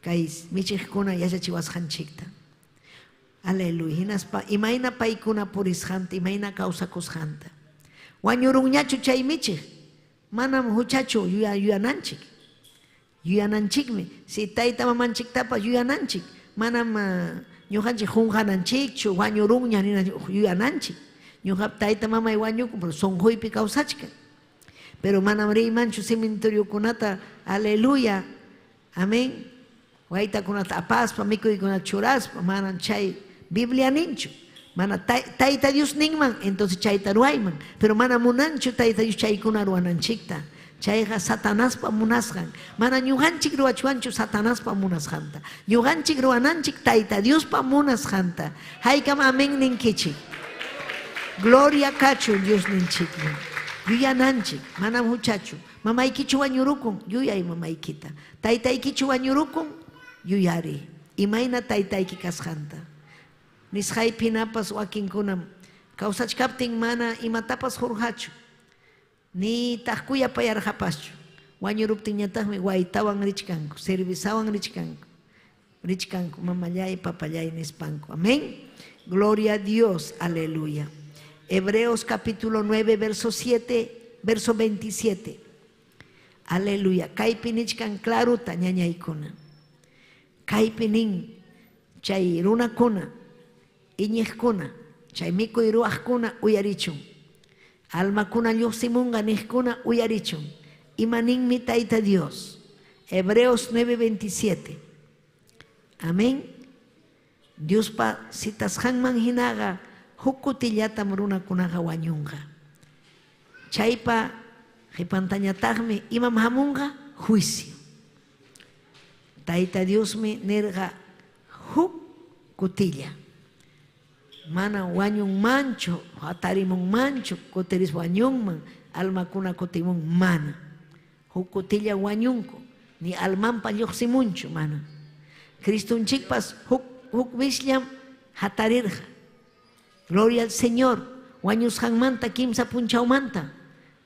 Kay michiqkuna yachachiwasqanchikta. Aleluya. Hinaspa imayna paykuna purisqanta, imayna kawsakusqanta. Wañurunñachu chay michiq? Manam huchachu yuyananchik. Yuyananchikmi. Si tayta mamanchiktapas yuyananchik. Manam ñuqanchik qunqananchikchu, wañurunña ninanchik, yuyananchik. Ñuqap tayta mamay wañukun, pero sunquypi kawsachkan. Pero manam riymanchu cementeriokunata, aleluya, amén, waytakunata apaspa, mikuykunata churaspa, manam chay Biblia ninchu. Mana Tayta Dios ninman, entonces chayta ruwayman. Pero mana munanchu Tayta Dios chaykuna ruwananchikta. Chayqa Satanaspa munasqan. Mana ñuqanchik ruwachwanchu Satanaspa munasqanta. Ñuqanchik ruwananchik Tayta Diospa munasqanta. Haykam amén ninkichik. Gloria kachun Diosninchikman. Yuyananchik, manam huchachu. Mamaykichu wañurukun, yuyay mamaykita. Taytaykichu wañurukun, yuyariy. Imayna taytayki kasqanta. Nisqaypi hinapas wakinkunam kawsachkaptin mana imatapas hurqachu. Nitaq kuyapayarqapaschu. Wañuruptinñataqmi waytawan richkanku, servisawan richkanku, richkanku, mamallay, papallay nispanku. Amén. Gloria a Dios, aleluya. Hebreos capítulo 9, verso 7, verso 27. Aleluya. Kaypi nichkan claruta ñañaykuna. Kaypi nin chay runakuna, iñiqkuna, chay mikuy ruwaqkuna uyarichun. Almakuna lluqsimunqa niqkuna uyarichun. Ima ninmi Tayta Dios? Hebreos 9:27. Amén. Diospa citasqanman hinaqa huk kutillatam runakunaqa wañunqa. Chaypa qipantañataqmi imam hamunqa? Juicio. Tayta Diosmi nirqa huk kutilla. Mana wañunmanchu, hatarimunmanchu, kutirispa wañunman, almakuna kutimun, mana. Huk kutilla wañunku, ni almanpa lluqsimunchu, mana. Cristonchikpas huk huk visllam hatarirqa. Gloria al Señor, wañusqanmanta kimsa punchawmanta,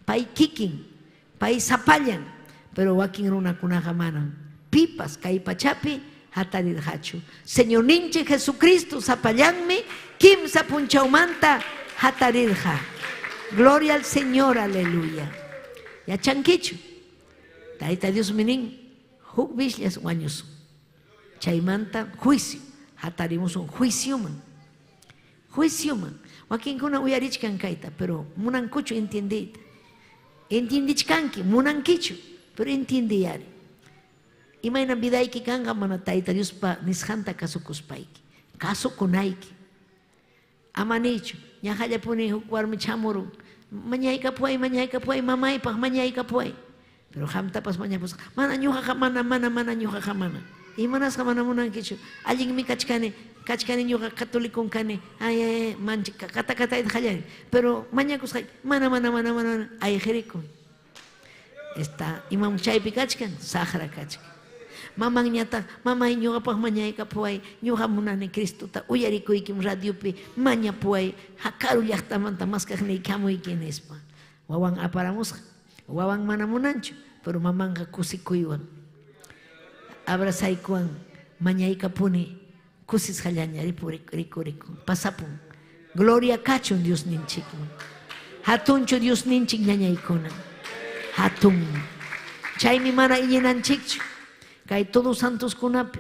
pay kikin, pay sapallan, pero wakin runakunaqa manam pipas kay pachapi hatarirqachu. Señorninchik Jesucristo sapallanmi kimsa punchawmanta hatarirqa. Gloria al Señor, aleluya. Yachankichu? Tayta Diosmi nin, huk visllas wañusun. Chaymanta juicio, hatarimusun juicioman. Juicioman. Wakinkuna uyarichkan kayta, pero munankuchu entiendeyta. Entiendichkanki, munankichu, pero entiendeyari. Imaynam vidayki kanqa mana Tayta Diospa nisqanta kasukuspayki. Kasukunayki. Ama niychu, ñaqallapuni huk warmi chamurun. Mañaykapuway, mañaykapuway, mamaypaq mañaykapuway. Pero qamtapas mañapusqa. Mana ñuqaqa mana, mana, mana ñuqaqa mana. Imanasqa mana munankichu. Allinmi kachkani, kachkani ñuqa católicon kani. Ay, ay, ay, mancha kata katayta qallari. Pero mañakusqayki, mana, mana, mana, mana, mana, ayqirikun. Está, imam chaypi kachkan, saqra kachkan. Mamanñataq, mamay ñuqapaq mañaykapuway, ñuqa munani Cristota, uyarikuykim radiopi, mañapuway, karu llaqtamanta maskaqniyki hamuyki nispa. Wawan aparamusqa, wawan mana munanchu, pero mamanqa kusikuywan, abrazaykuwan, mañaykapuni, kusisqallaña rikurikun, pasapun. Gloria kachun Diosninchikman. Hatunchu Diosninchik ñañaykuna. Hatun. Chaymi mana iñinanchikchu kay todos santoskunapi.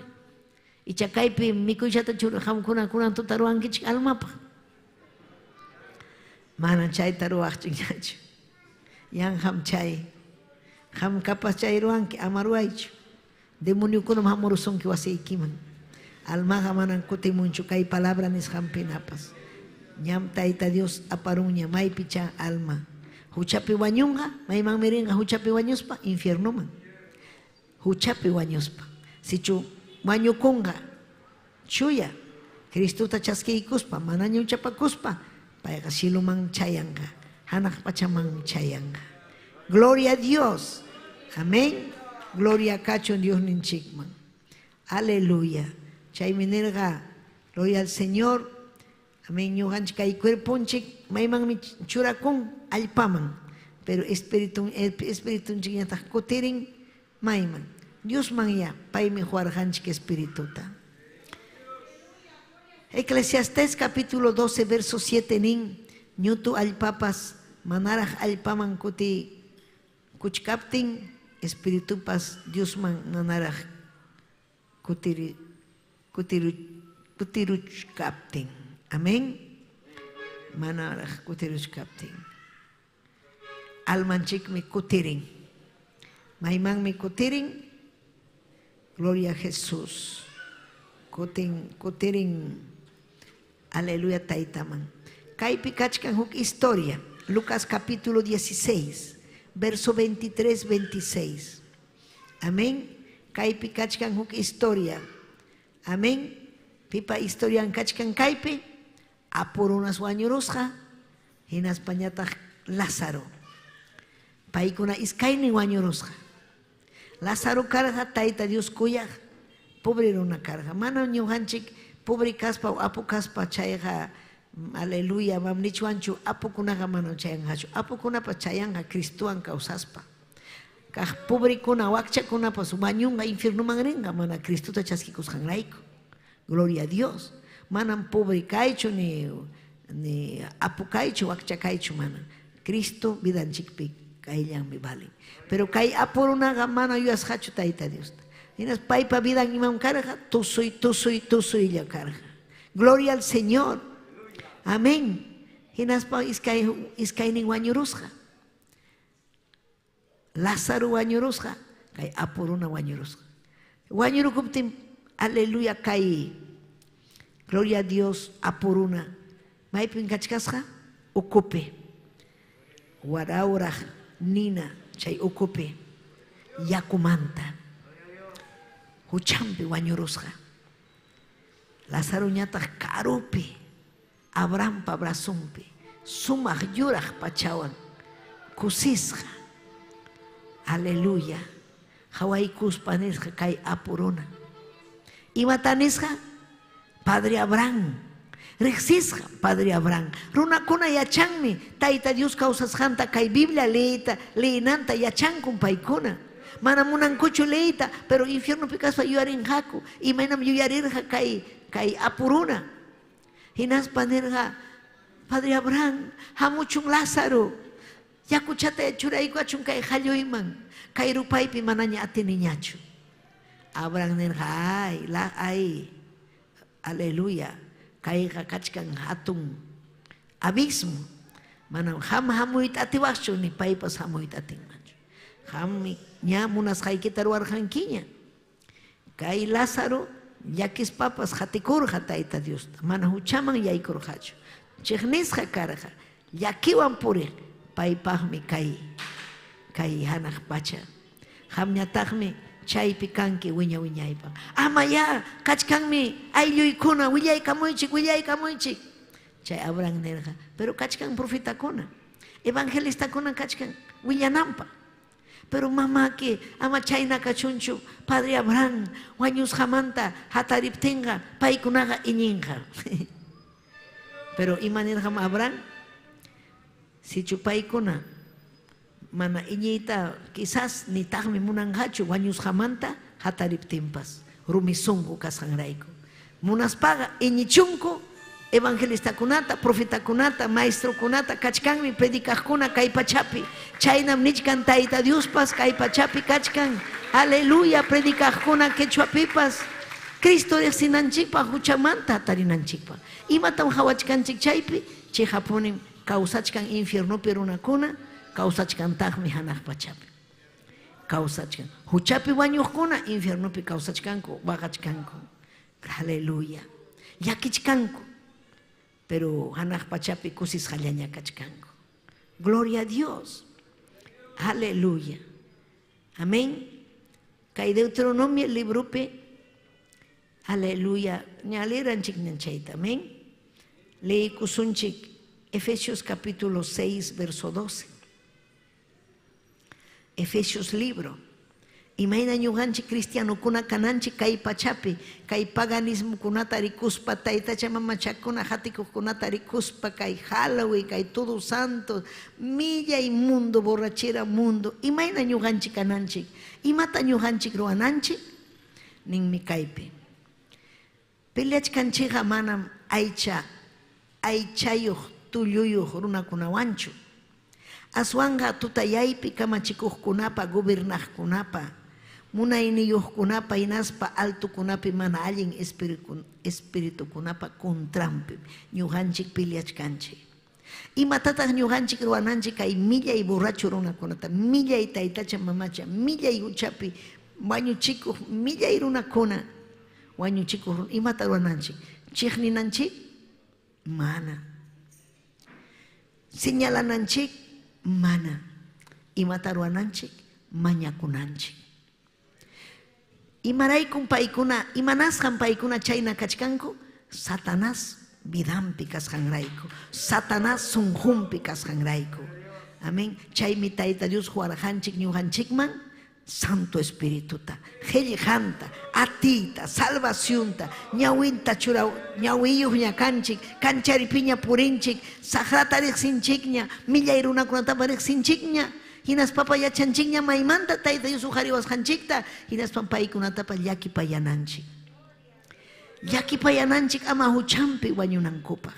Icha kaypi mikuychata chura qamkuna kunan tuta ruwankichik almapaq. Mana chayta ruwaqchikñachu. Yanqam chay. Qam capaz chay ruwanki, ama ruwaychu. Demoniokunam hamurusunki wasiykiman. Almaqa manam kutimunchu kay palabra nisqanpinapas. Ñam Tayta Dios aparunña maypichá alma. Huchapi wañunqa, maymanmi rinqa huchapi wañuspa? Infiernoman. Huchapi wañuspa. Sichu wañukunqa chuya Cristota chaskiykuspa, manaña huchapakuspa, payqa cieloman chayanqa, hanaq pachaman chayanqa. Gloria a Dios. Amén. Gloria kachun Diosninchikman. Aleluya. Chaymi nirqa, Gloria al Señor. Amén. Ñuqanchik kay cuerponchik maymanmi churakun? Allpaman. Pero espiritun espiritunchikñataq kutirin mayman? Diosmanyá, paymi quwarqanchik espirituta. Eclesiastés capítulo 12 verso 7 nin, ñutu allpapas manaraq allpaman kuti kuchkaptin, espiritupas Diosman manaraq kutiri kutiru kutiruchkaptin. Amén. Manaraq kutiruchkaptin. Almanchikmi kutirin. Maymanmi kutirin? Gloria a Jesús. Kutin kutirin. Aleluya taytaman. Kaypi kachkan huk historia. Lucas capítulo 16, verso 23, 26. Amén. Kaypi kachkan huk historia. Amén. Pipa historian kachkan kaypi? Apu runas wañurusqa, hinaspañataq Lázaro. Paykuna iskaynin wañurusqa. Lázaro karqa Tayta Dios kuyaq pobre runa karqa. Manam ñuqanchik pobre kaspa o apu kaspa chayqa aleluya mam nichwanchu apukunaqa manam chayanqachu. Apukunapas chayanqa Cristowan kawsaspa. Kaq pobrekuna, wakchakunapas wañunqa infiernoman rinqa mana Cristota chaskikusqanrayku. Gloria a Dios. Manam pobre kaychu ni ni apu kaychu, wakcha kaychu mana. Cristo vidanchikpi kayllanmi valen. Pero kay apu runaqa mana yuyasqachu Tayta Diosta. Hinaspa paypa vidan imam karqa? Tusuy, tusuy, tusuylla karqa. Gloria al Señor. Amén. Hinaspa iskay iskaynin wañurusqa. Lázaro wañurusqa, kay apu runa wañurusqa. Wañurukuptin, aleluya, kay gloria a Dios, apu runa, maypin kachkasqa? Ukupi. Warawraq nina chay ukupi yakumanta huchanpi wañurusqa. Lazaroñataq karupi Abrahampa brazonpi sumaq yuraq pachawan kusisqa. Aleluya. Qawaykuspa nisqa kay apu runa. Imata nisqa? Padre Abraham. Riqsisqa Padre Abraham. Runakuna yachanmi Tayta Dios kawsasqanta kay Biblia leeyta, leenanta yachankum paykuna. Mana munankuchu leeyta, pero infiernopi kaspa yuyarinqaku. Imaynam yuyarirqa kay kay apu runa. Hinaspa nirqa, Padre Abraham, hamuchun Lázaro, yakuchata churaykuachun kay qalluyman, kay rupaypi manaña atiniñachu. Abraham nirqa, ay, la, ay, aleluya, kayqa kachkan hatun abismo, manam qam hamuyta atiwaqchu ni paypas hamuyta atinmanchu. Qammi ña munasqaykita ruwarqankiña. Kay Lázaro llakispapas qatikurqa Tayta Diosta, mana huchaman yaykurqachu. Chiqnisqa karqa, llakiwan puriq, paypaqmi kay kay hanaq pacha. Qamñataqmi chaypi kanki wiña-wiñaypaq. Amayá, kachkanmi aylluykuna, willaykamuychik, willaykamuychik. Chay Abraham nirqa, pero kachkan profetakuna, evangelistakuna kachkan willananpaq. Pero mamaki, ama chayna kachunchu, Padre Abraham wañusqamanta hatariptinqa paykunaqa iñinqa. Pero ima nirqam Abraham? Sichu paykuna mana iñiyta quizás nitaqmi munanqachu wañusqamanta hatariptinpas rumi sunqu kasqanrayku. Munaspaqa iñichunku evangelistakunata, profetakunata, maestrokunata, kachkanmi predicaqkuna kay pachapi. Chaynam nichkan Tayta Diospas kay pachapi kachkan. Aleluya, predicaqkuna quechuapipas. Cristo riqsinanchikpaq, huchamanta hatarinanchikpaq. Imatam qawachkanchik chaypi? Chiqapunim kawsachkan infiernopi runakuna, kawsachkantaqmi hanaq pachapi. Kawsachkan. Huchapi wañuqkuna infiernopi kawsachkanku, waqachkanku. Aleluya. Llakichkanku. Pero hanaq pachapi kusisqallaña kachkanku. Gloria a Dios. Aleluya. Amén. Kay Deuteronomio libropi, aleluya, ña leeranchikñan chayta, amén. Leeykusunchik Efesios capítulo 6, verso 12. Efesios libro. Imayna ñuqanchik cristianokuna kananchik kay pachapi, kay paganismokunata rikuspa, taytacha mamachakuna qatikuqkunata rikuspa, kay Halloween, kay Todo Santos, millay mundo, borrachera mundo, imayna ñuqanchik kananchik, imata ñuqanchik ruwananchik, ninmi kaypi. Peleachkanchikqa manam aycha aychayuq tulluyuq runakunawanchu. Aswanqa tutayaypi kamachikuqkunapa, gobernaqkunapa, munayniyuqkunapa hinaspa altokunapi mana allin espiritukunapa contranpim ñuqanchik peleachkanchik. Imatataq ñuqanchik ruwananchik kay millay borracho runakunata, millay taytacha mamacha, millay huchapi wañuchikuq millay runakuna, wañuchikuq runa, imata ruwananchik? Chiqninanchik? Mana. Señalananchik? Mana. Imata ruwananchik? Mañakunanchik. Imaraykum paykuna, imanasqam paykuna chayna kachkanku? Satanás vidanpi kasqanrayku, Satanás sunqunpi kasqanrayku. Amén. Chaymi Tayta Dios huwarqanchik ñuqanchikman Santo Espirituta, qillqanta, atiyta, salvacionta, ñawinta chura, ñawiyuqña kanchik, kancharipiña purinchik, saqrata riqsinchikña, millay runakunatapas riqsinchikña. Hinaspapa yachanchikña maymanta Tayta Dios huqariwasqanchikta, hinaspam paykunatapas llakipayananchik. Llakipayananchik ama huchanpi wañunankupaq.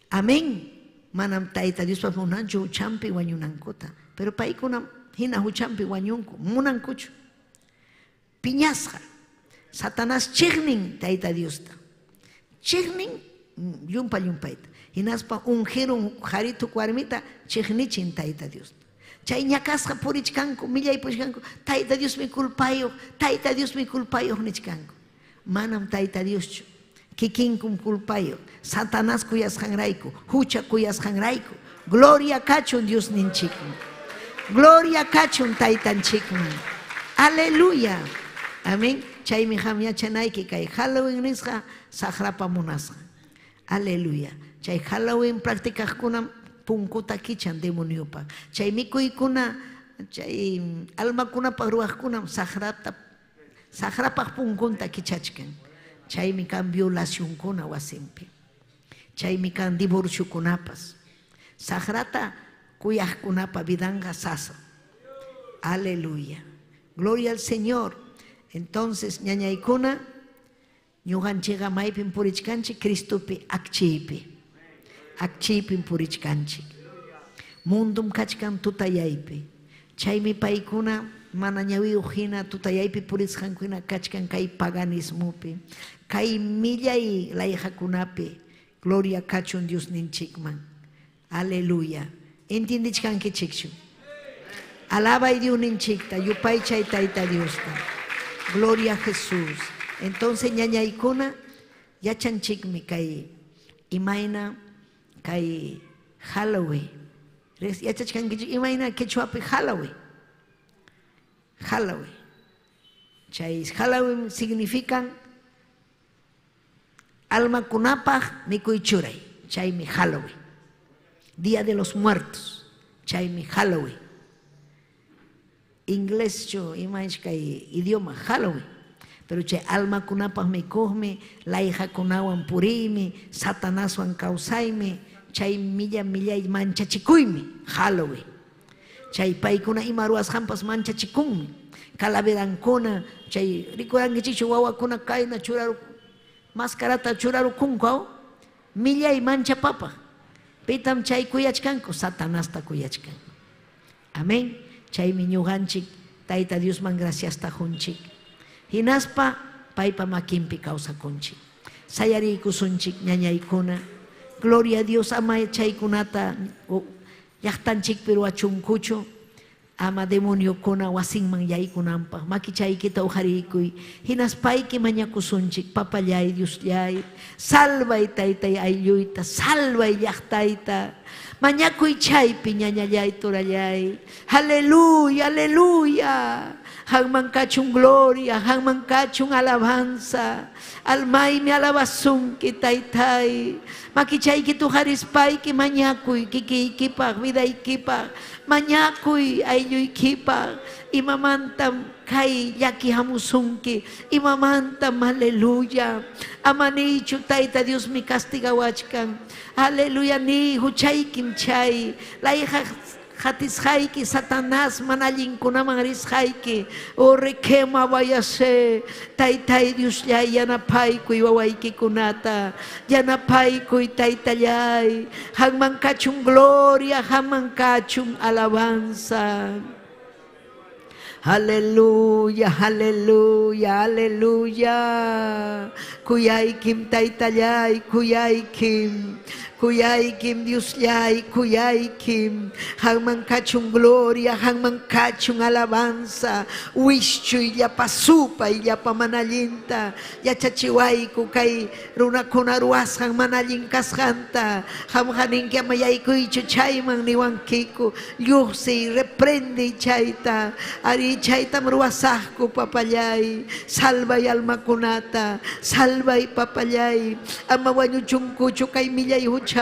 Amén. Manam Tayta Diospas munanchu huchanpi wañunankuta, pero paykunam hina huchanpi wañunku, munankuchu. Piñasqa, Satanás chiqnin Tayta Diosta. Chiqnin llumpa llumpayta. Hinaspa ungirun qharitu warmita chiqnichin Tayta Diosta. Chay ñakasqa purichkanku, millay purichkanku, Tayta Diosmi culpayuq, Tayta Diosmi culpayuq nichkanku. Manam Tayta Dioschu. Kikinkum culpayuq. Satanás kuyasqanrayku, hucha kuyasqanrayku. Gloria kachun Diosninchikman. Gloria kachun Taytanchikman. Aleluya. Amén. Chaymi qam yachanayki kay Halloween nisqa saqrapa munasqan. Aleluya. Chay Halloween practicaqkunam punkuta kichan demoniopaq. Chay mikuykuna, chay almakunapaq ruwaqkunam saqrata saqrapaq punkunta kichachkan. Chaymi kan violacionkuna wasinpi. Chaymi kan divorciokunapas. Saqrata kuyaqkunapa vidanqa sasa. Aleluya. Gloria al Señor. Entonces, ñañaykuna, ñuqanchikqa maypim purichkanchik? Cristopi akchiypi. Akchiypim purichkanchik. Mundum kachkan tutayaypi. Chaymi paykuna mana ñawiyuq hina tutayaypi purisqanku hina kachkan kay paganismopi, kay millay layqakunapi. Gloria kachun Diosninchikman. Aleluya. Entiendichkankichikchu? Alabay Diosninchikta, yupaychay Tayta Diosta. Gloria a Jesús. Entonces ñañaykuna yachanchikmi kay imayna kay Halloween. Yachachkankichik imayna quechuapi Halloween. Halloween. Chay Halloween significan almakunapaq mikuy churay. Chaymi Halloween. Día de los Muertos. Chaymi Halloween. Ingleschu imaysh kay idioma Halloween. Pero chay almakunapaq mikuqmi, layqakunawan puriymi, Satanaswan kawsaymi, chay milla millay manchachikuymi Halloween. Chay paykuna ima ruwasqanpas manchachikunmi. Calaverankuna, chay rikurankichikchu wawakuna kayna churaru mascarata churarukunku aw millay manchapapaq. Pitam chay kuyachkanku? Satanasta kuyachkanku. Amén. Chaymi ñuqanchik Tayta Diosman graciasta qunchik. Hinaspa Paypa makinpi kawsakunchik. Sayariykusunchik ñañaykuna. Gloria a Dios ama chaykunata llaqtanchikpi ruwachunkuchu. Ama demoniokuna wasinman yaykunanpaq makichaykita uqariykuy. Hinaspayki mañakusunchik, papallay, Diosllay, salvay taytay aylluyta, salvay llaqtayta. Mañakuy chaypi ñañallay turallay. Aleluya, aleluya. Hanman kachun gloria, hanman kachun alabanza. Almaymi alabasunki taytay. Makichayki tuqarispayki mañakuy kikiykipaq, vidaykipaq. Mañakuy aylluykipaq. Imamantam kay llaki hamusunki. Imamantam, aleluya. Ama niychu Tayta Diosmi castigawachkan. Aleluya niy huchaykim chay. Layqa qatisqayki Satanás mana allinkunaman risqayki. O requema vayase. Taytay Diosllay yanapaykuy wawaykikunata. Yanapaykuy taytallay. Hanman kachun gloria, hanman kachun alabanza. Aleluya, aleluya, aleluya. Kuyaykim taytallay, kuyaykim. Kuyaykim Diosllay, kuyaykim. Hanman kachun gloria, hanman kachun alabanza. Wischuy llapa supay, llapa mana allinta. Yachachiwayku kay runakuna ruwasqan mana allin kasqanta. Qamqa ninki ama yaykuychu chayman niwankiku. Lluqsiy, reprende chayta. Ari chaytam ruwasaqku papallay. Salvay almakunata, salvay papallay. Ama wañuchunkuchu kay millay huchapi.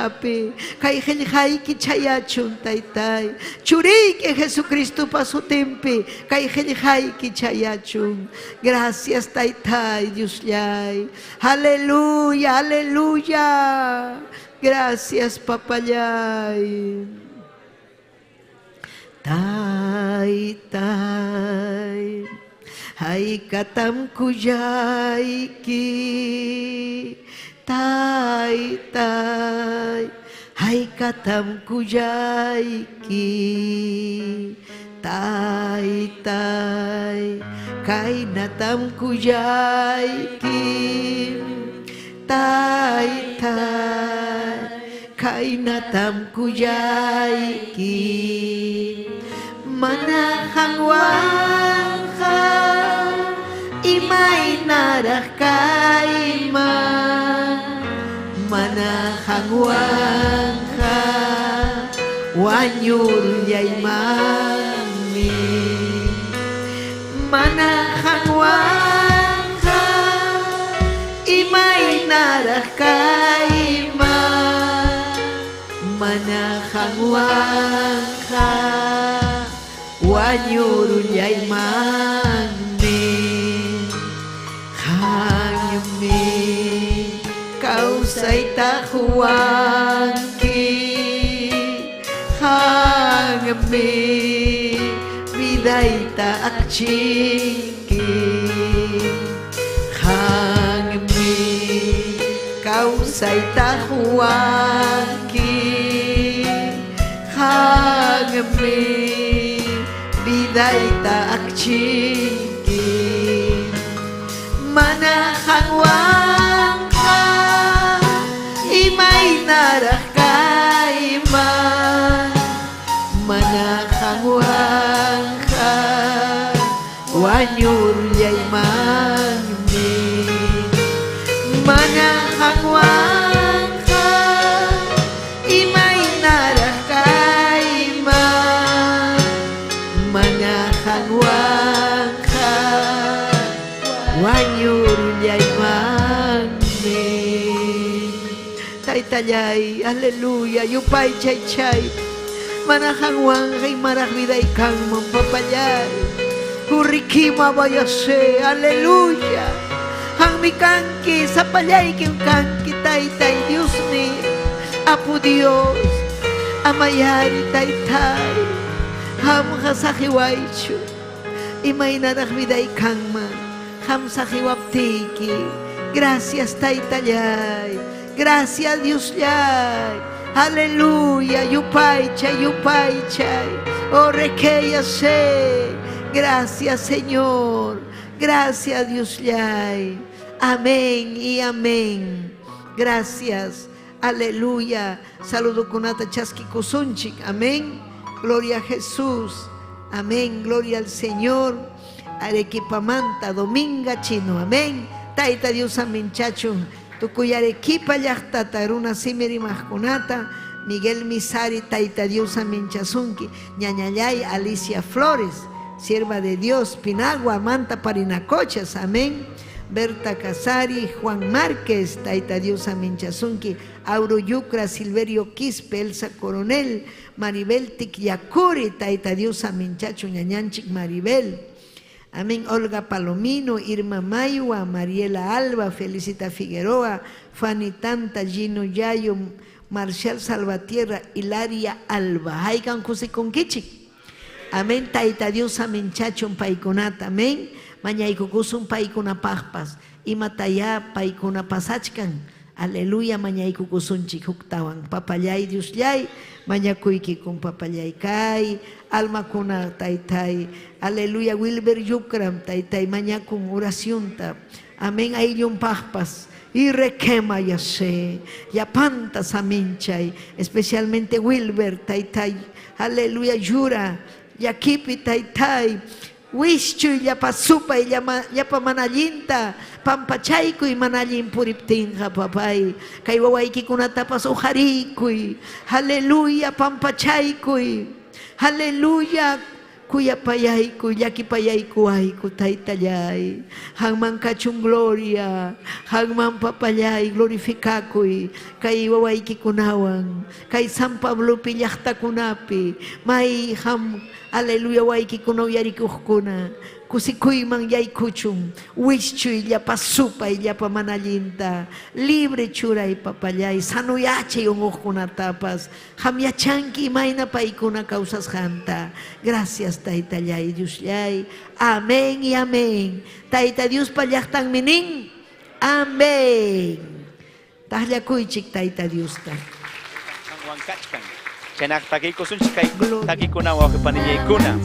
Kay qillqayki chayachun taytay. Churiyki Jesucristopa sutinpi kay qillqayki chayachun. Gracias taytay Diosllay. Aleluya, aleluya. Gracias papallay. Taytay, haykatam kuyayki. Taytay, haykatam kuyayki. Taytay, kaynatam kuyayki. Taytay, kaynatam kuyayki. Mana hanwanqa imaynaraq kayman. Mana hanwanqa wañurullaymanmi. Mana hanwanqa imaynaraq kayman. Mana hanwanqa wañurullaymanmi. Qanmi kawsayta quwanki. Qanmi vidayta akchinki. Qanmi kawsayta quwanki. Qanmi vidayta akchinki. Mana hanwanqa imaynaraq kayman. Mana hanwanqa wañurullaymanmi. Mana hanwanqa imaynaraq kayman. Mana hanwanqa wañurullaymanmi. Taytallay, aleluya, yupaychay chay. Mana hanwanqa imaraq viday kanman, papallay. Urrikima vayase, aleluya. Hanmi kanki, sapallaykim kanki, taytay Diosni. Apu Dios, amayari taytay. Hamqa saqiwaychu. Imaynaraq viday kanman. Ham saqiwaptiyki. Gracias taytallay. Gracias Diosllay. Aleluya, yupaychay, yupaychay. Oh, requeyase. Gracias, Señor. Gracias, Diosllay. Amén y amén. Gracias. Aleluya. Saludo kunata chaskikusunchik. Amén. Gloria a Jesús. Amén. Gloria al Señor. Arequipamanta, Dominga Chino. Amén. Taita Dios amén chachun. Tukuy Arequipa llaqtata runa simi rimaqkunata. Miguel Misari, Taita Dios amén chasunki. Ñañallay Alicia Flores, sierva de Dios, Pinagua, Manta Parinacochas. Amén. Berta Casari, Juan Márquez, Taita Dios amén chasunki. Auro Yucra, Silverio Quispe, Elsa Coronel, Maribel Tikyakuri, Taita Dios amén chachu, ñañanchik Maribel. Amén. Olga Palomino, Irma Mayua, Mariela Alba, Felicita Figueroa, Fanny Tanta, Gino Yayo, Marcial Salvatierra, Hilaria Alba. Haykan kusikunkichik. Amén. Taita Dios, amén chachun paykunata. Amén. Mañaykukusun paykunapaqpas. Imataya paykuna pasachkan. Aleluya, mañaykukusunchik huktawan. Papallay, Diosllay, mañakuykikun papallay kay, almakuna taytay. Aleluya, Wilber Yukram, taytay, mañakun oracionta. Amén, ayllunpaqpas. Y requema ya sé, yapanta saminchay, especialmente Wilber, taytay. Aleluya, yura, yakipi taytay. Wischuy llapa supay llapa mana allinta pampachaykuy mana allin puriptinqa papay kay wawaykikunatapas uqarikuy aleluya pampachaykuy aleluya kuyapayaykuy llakipayaykuwayku taytallay qanman kachun gloria qanman papallay glorificakuy kay wawaykikunawan kay San Pablopi llaqtakunapi may qam aleluya wawaykikuna uyarikuqkuna kusikuyman yaykuchun wischuy llapa supay llapa mana allinta libre churay papallay sanuyachay unquqkunatapas qam yachanki imayna paykuna kawsasqanta. Gracias taytallay Diosllay. Amén y amén. Tayta Diospa llaqtanmi nin. Amén. Taqllakuychik Tayta Diosta. Qanwan kachkan. Chaynaq takiykusunchik kay takikuna wawqipanillaykuna.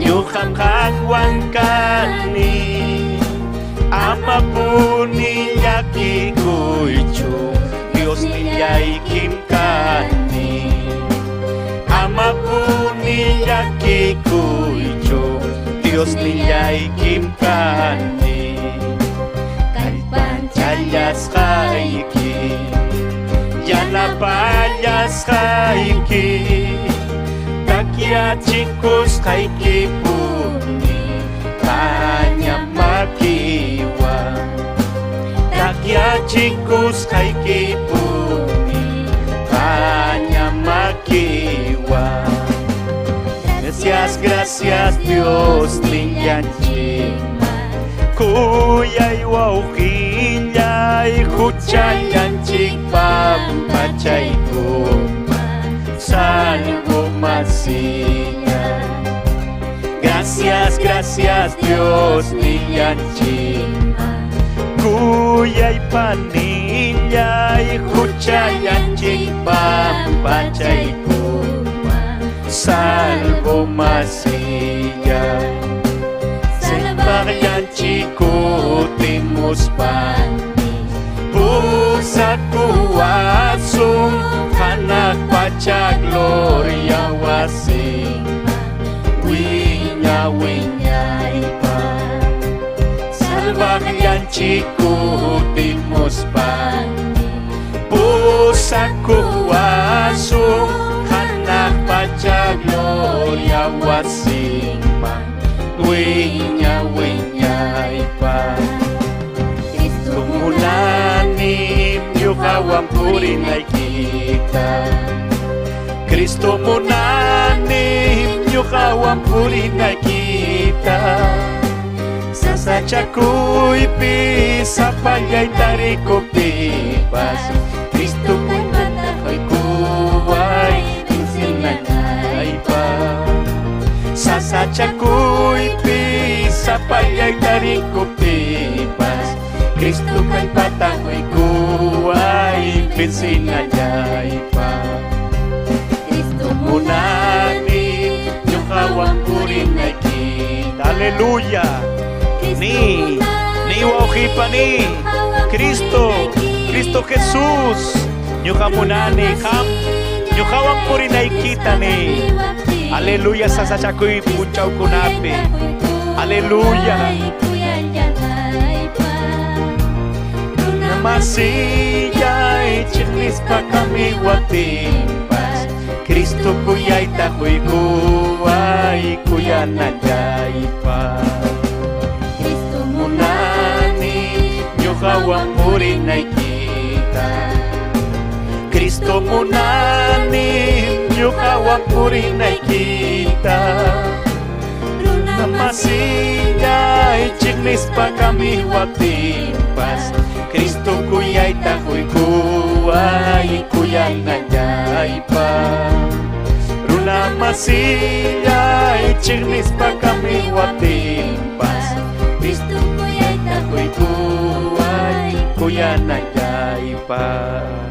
Ñuqam qanwan kani, amapuni llakikuychu, Diosnillaykim kani. Amapuni llakikuychu, Diosnillaykim kani. Kallpanchallasqayki, yanapallasqayki, takyachikusqaykipuni, paña makiwan. Takyachikusqaykipuni, paña makiwan. Gracias, gracias Dios nillanchikman, kuyay wawqillay huchallanchik pampachaykuman, salvo masilla. Gracias, gracias Dios nillanchikman, kuyay panillay huchallanchik pampachaykuman, salvo masilla. Salvaryanchik kutimuspan, pusakuwasun hanaq pacha gloria wasinman, wiña wiñaypaq. Salvaryanchik kutimuspan, pusakuwasun hanaq pacha gloria wasinman, wiña wiñaypaq. Cristo munani ñuqawan purinaykita, Cristo munani ñuqawan purinaykita. Sasachakuypi sapallay tarikuptipas, Cristo kallpataqaykuway vencinaypaq. Sasachakuypi sapallay tarikuptipas, Cristo kallpataqaykuway vencinaypaq. Cristo munani ñuqawan purinaykita, Aleluya. Ni, ni wawqipani. Cristo, Cristo Jesús. Ñuqa munani qam, ñuqawan purinaykita ni. Aleluya sasachakuy punchawkunapi. Aleluya. Masillay chiqnispa kamiwatinpas Cristo kuyayta quykuway kuyanallaypaq. Munani ñuqawan purinaykita. Cristo munani ñuqawan purinaykita. Masillay chiqnispa kamiwatinpas Cristo kuyayta quykuway kuyanallaypaq. Runa masillay chiqnispa kamiwatinpas Cristo kuyayta quykuway kuyanallaypaq.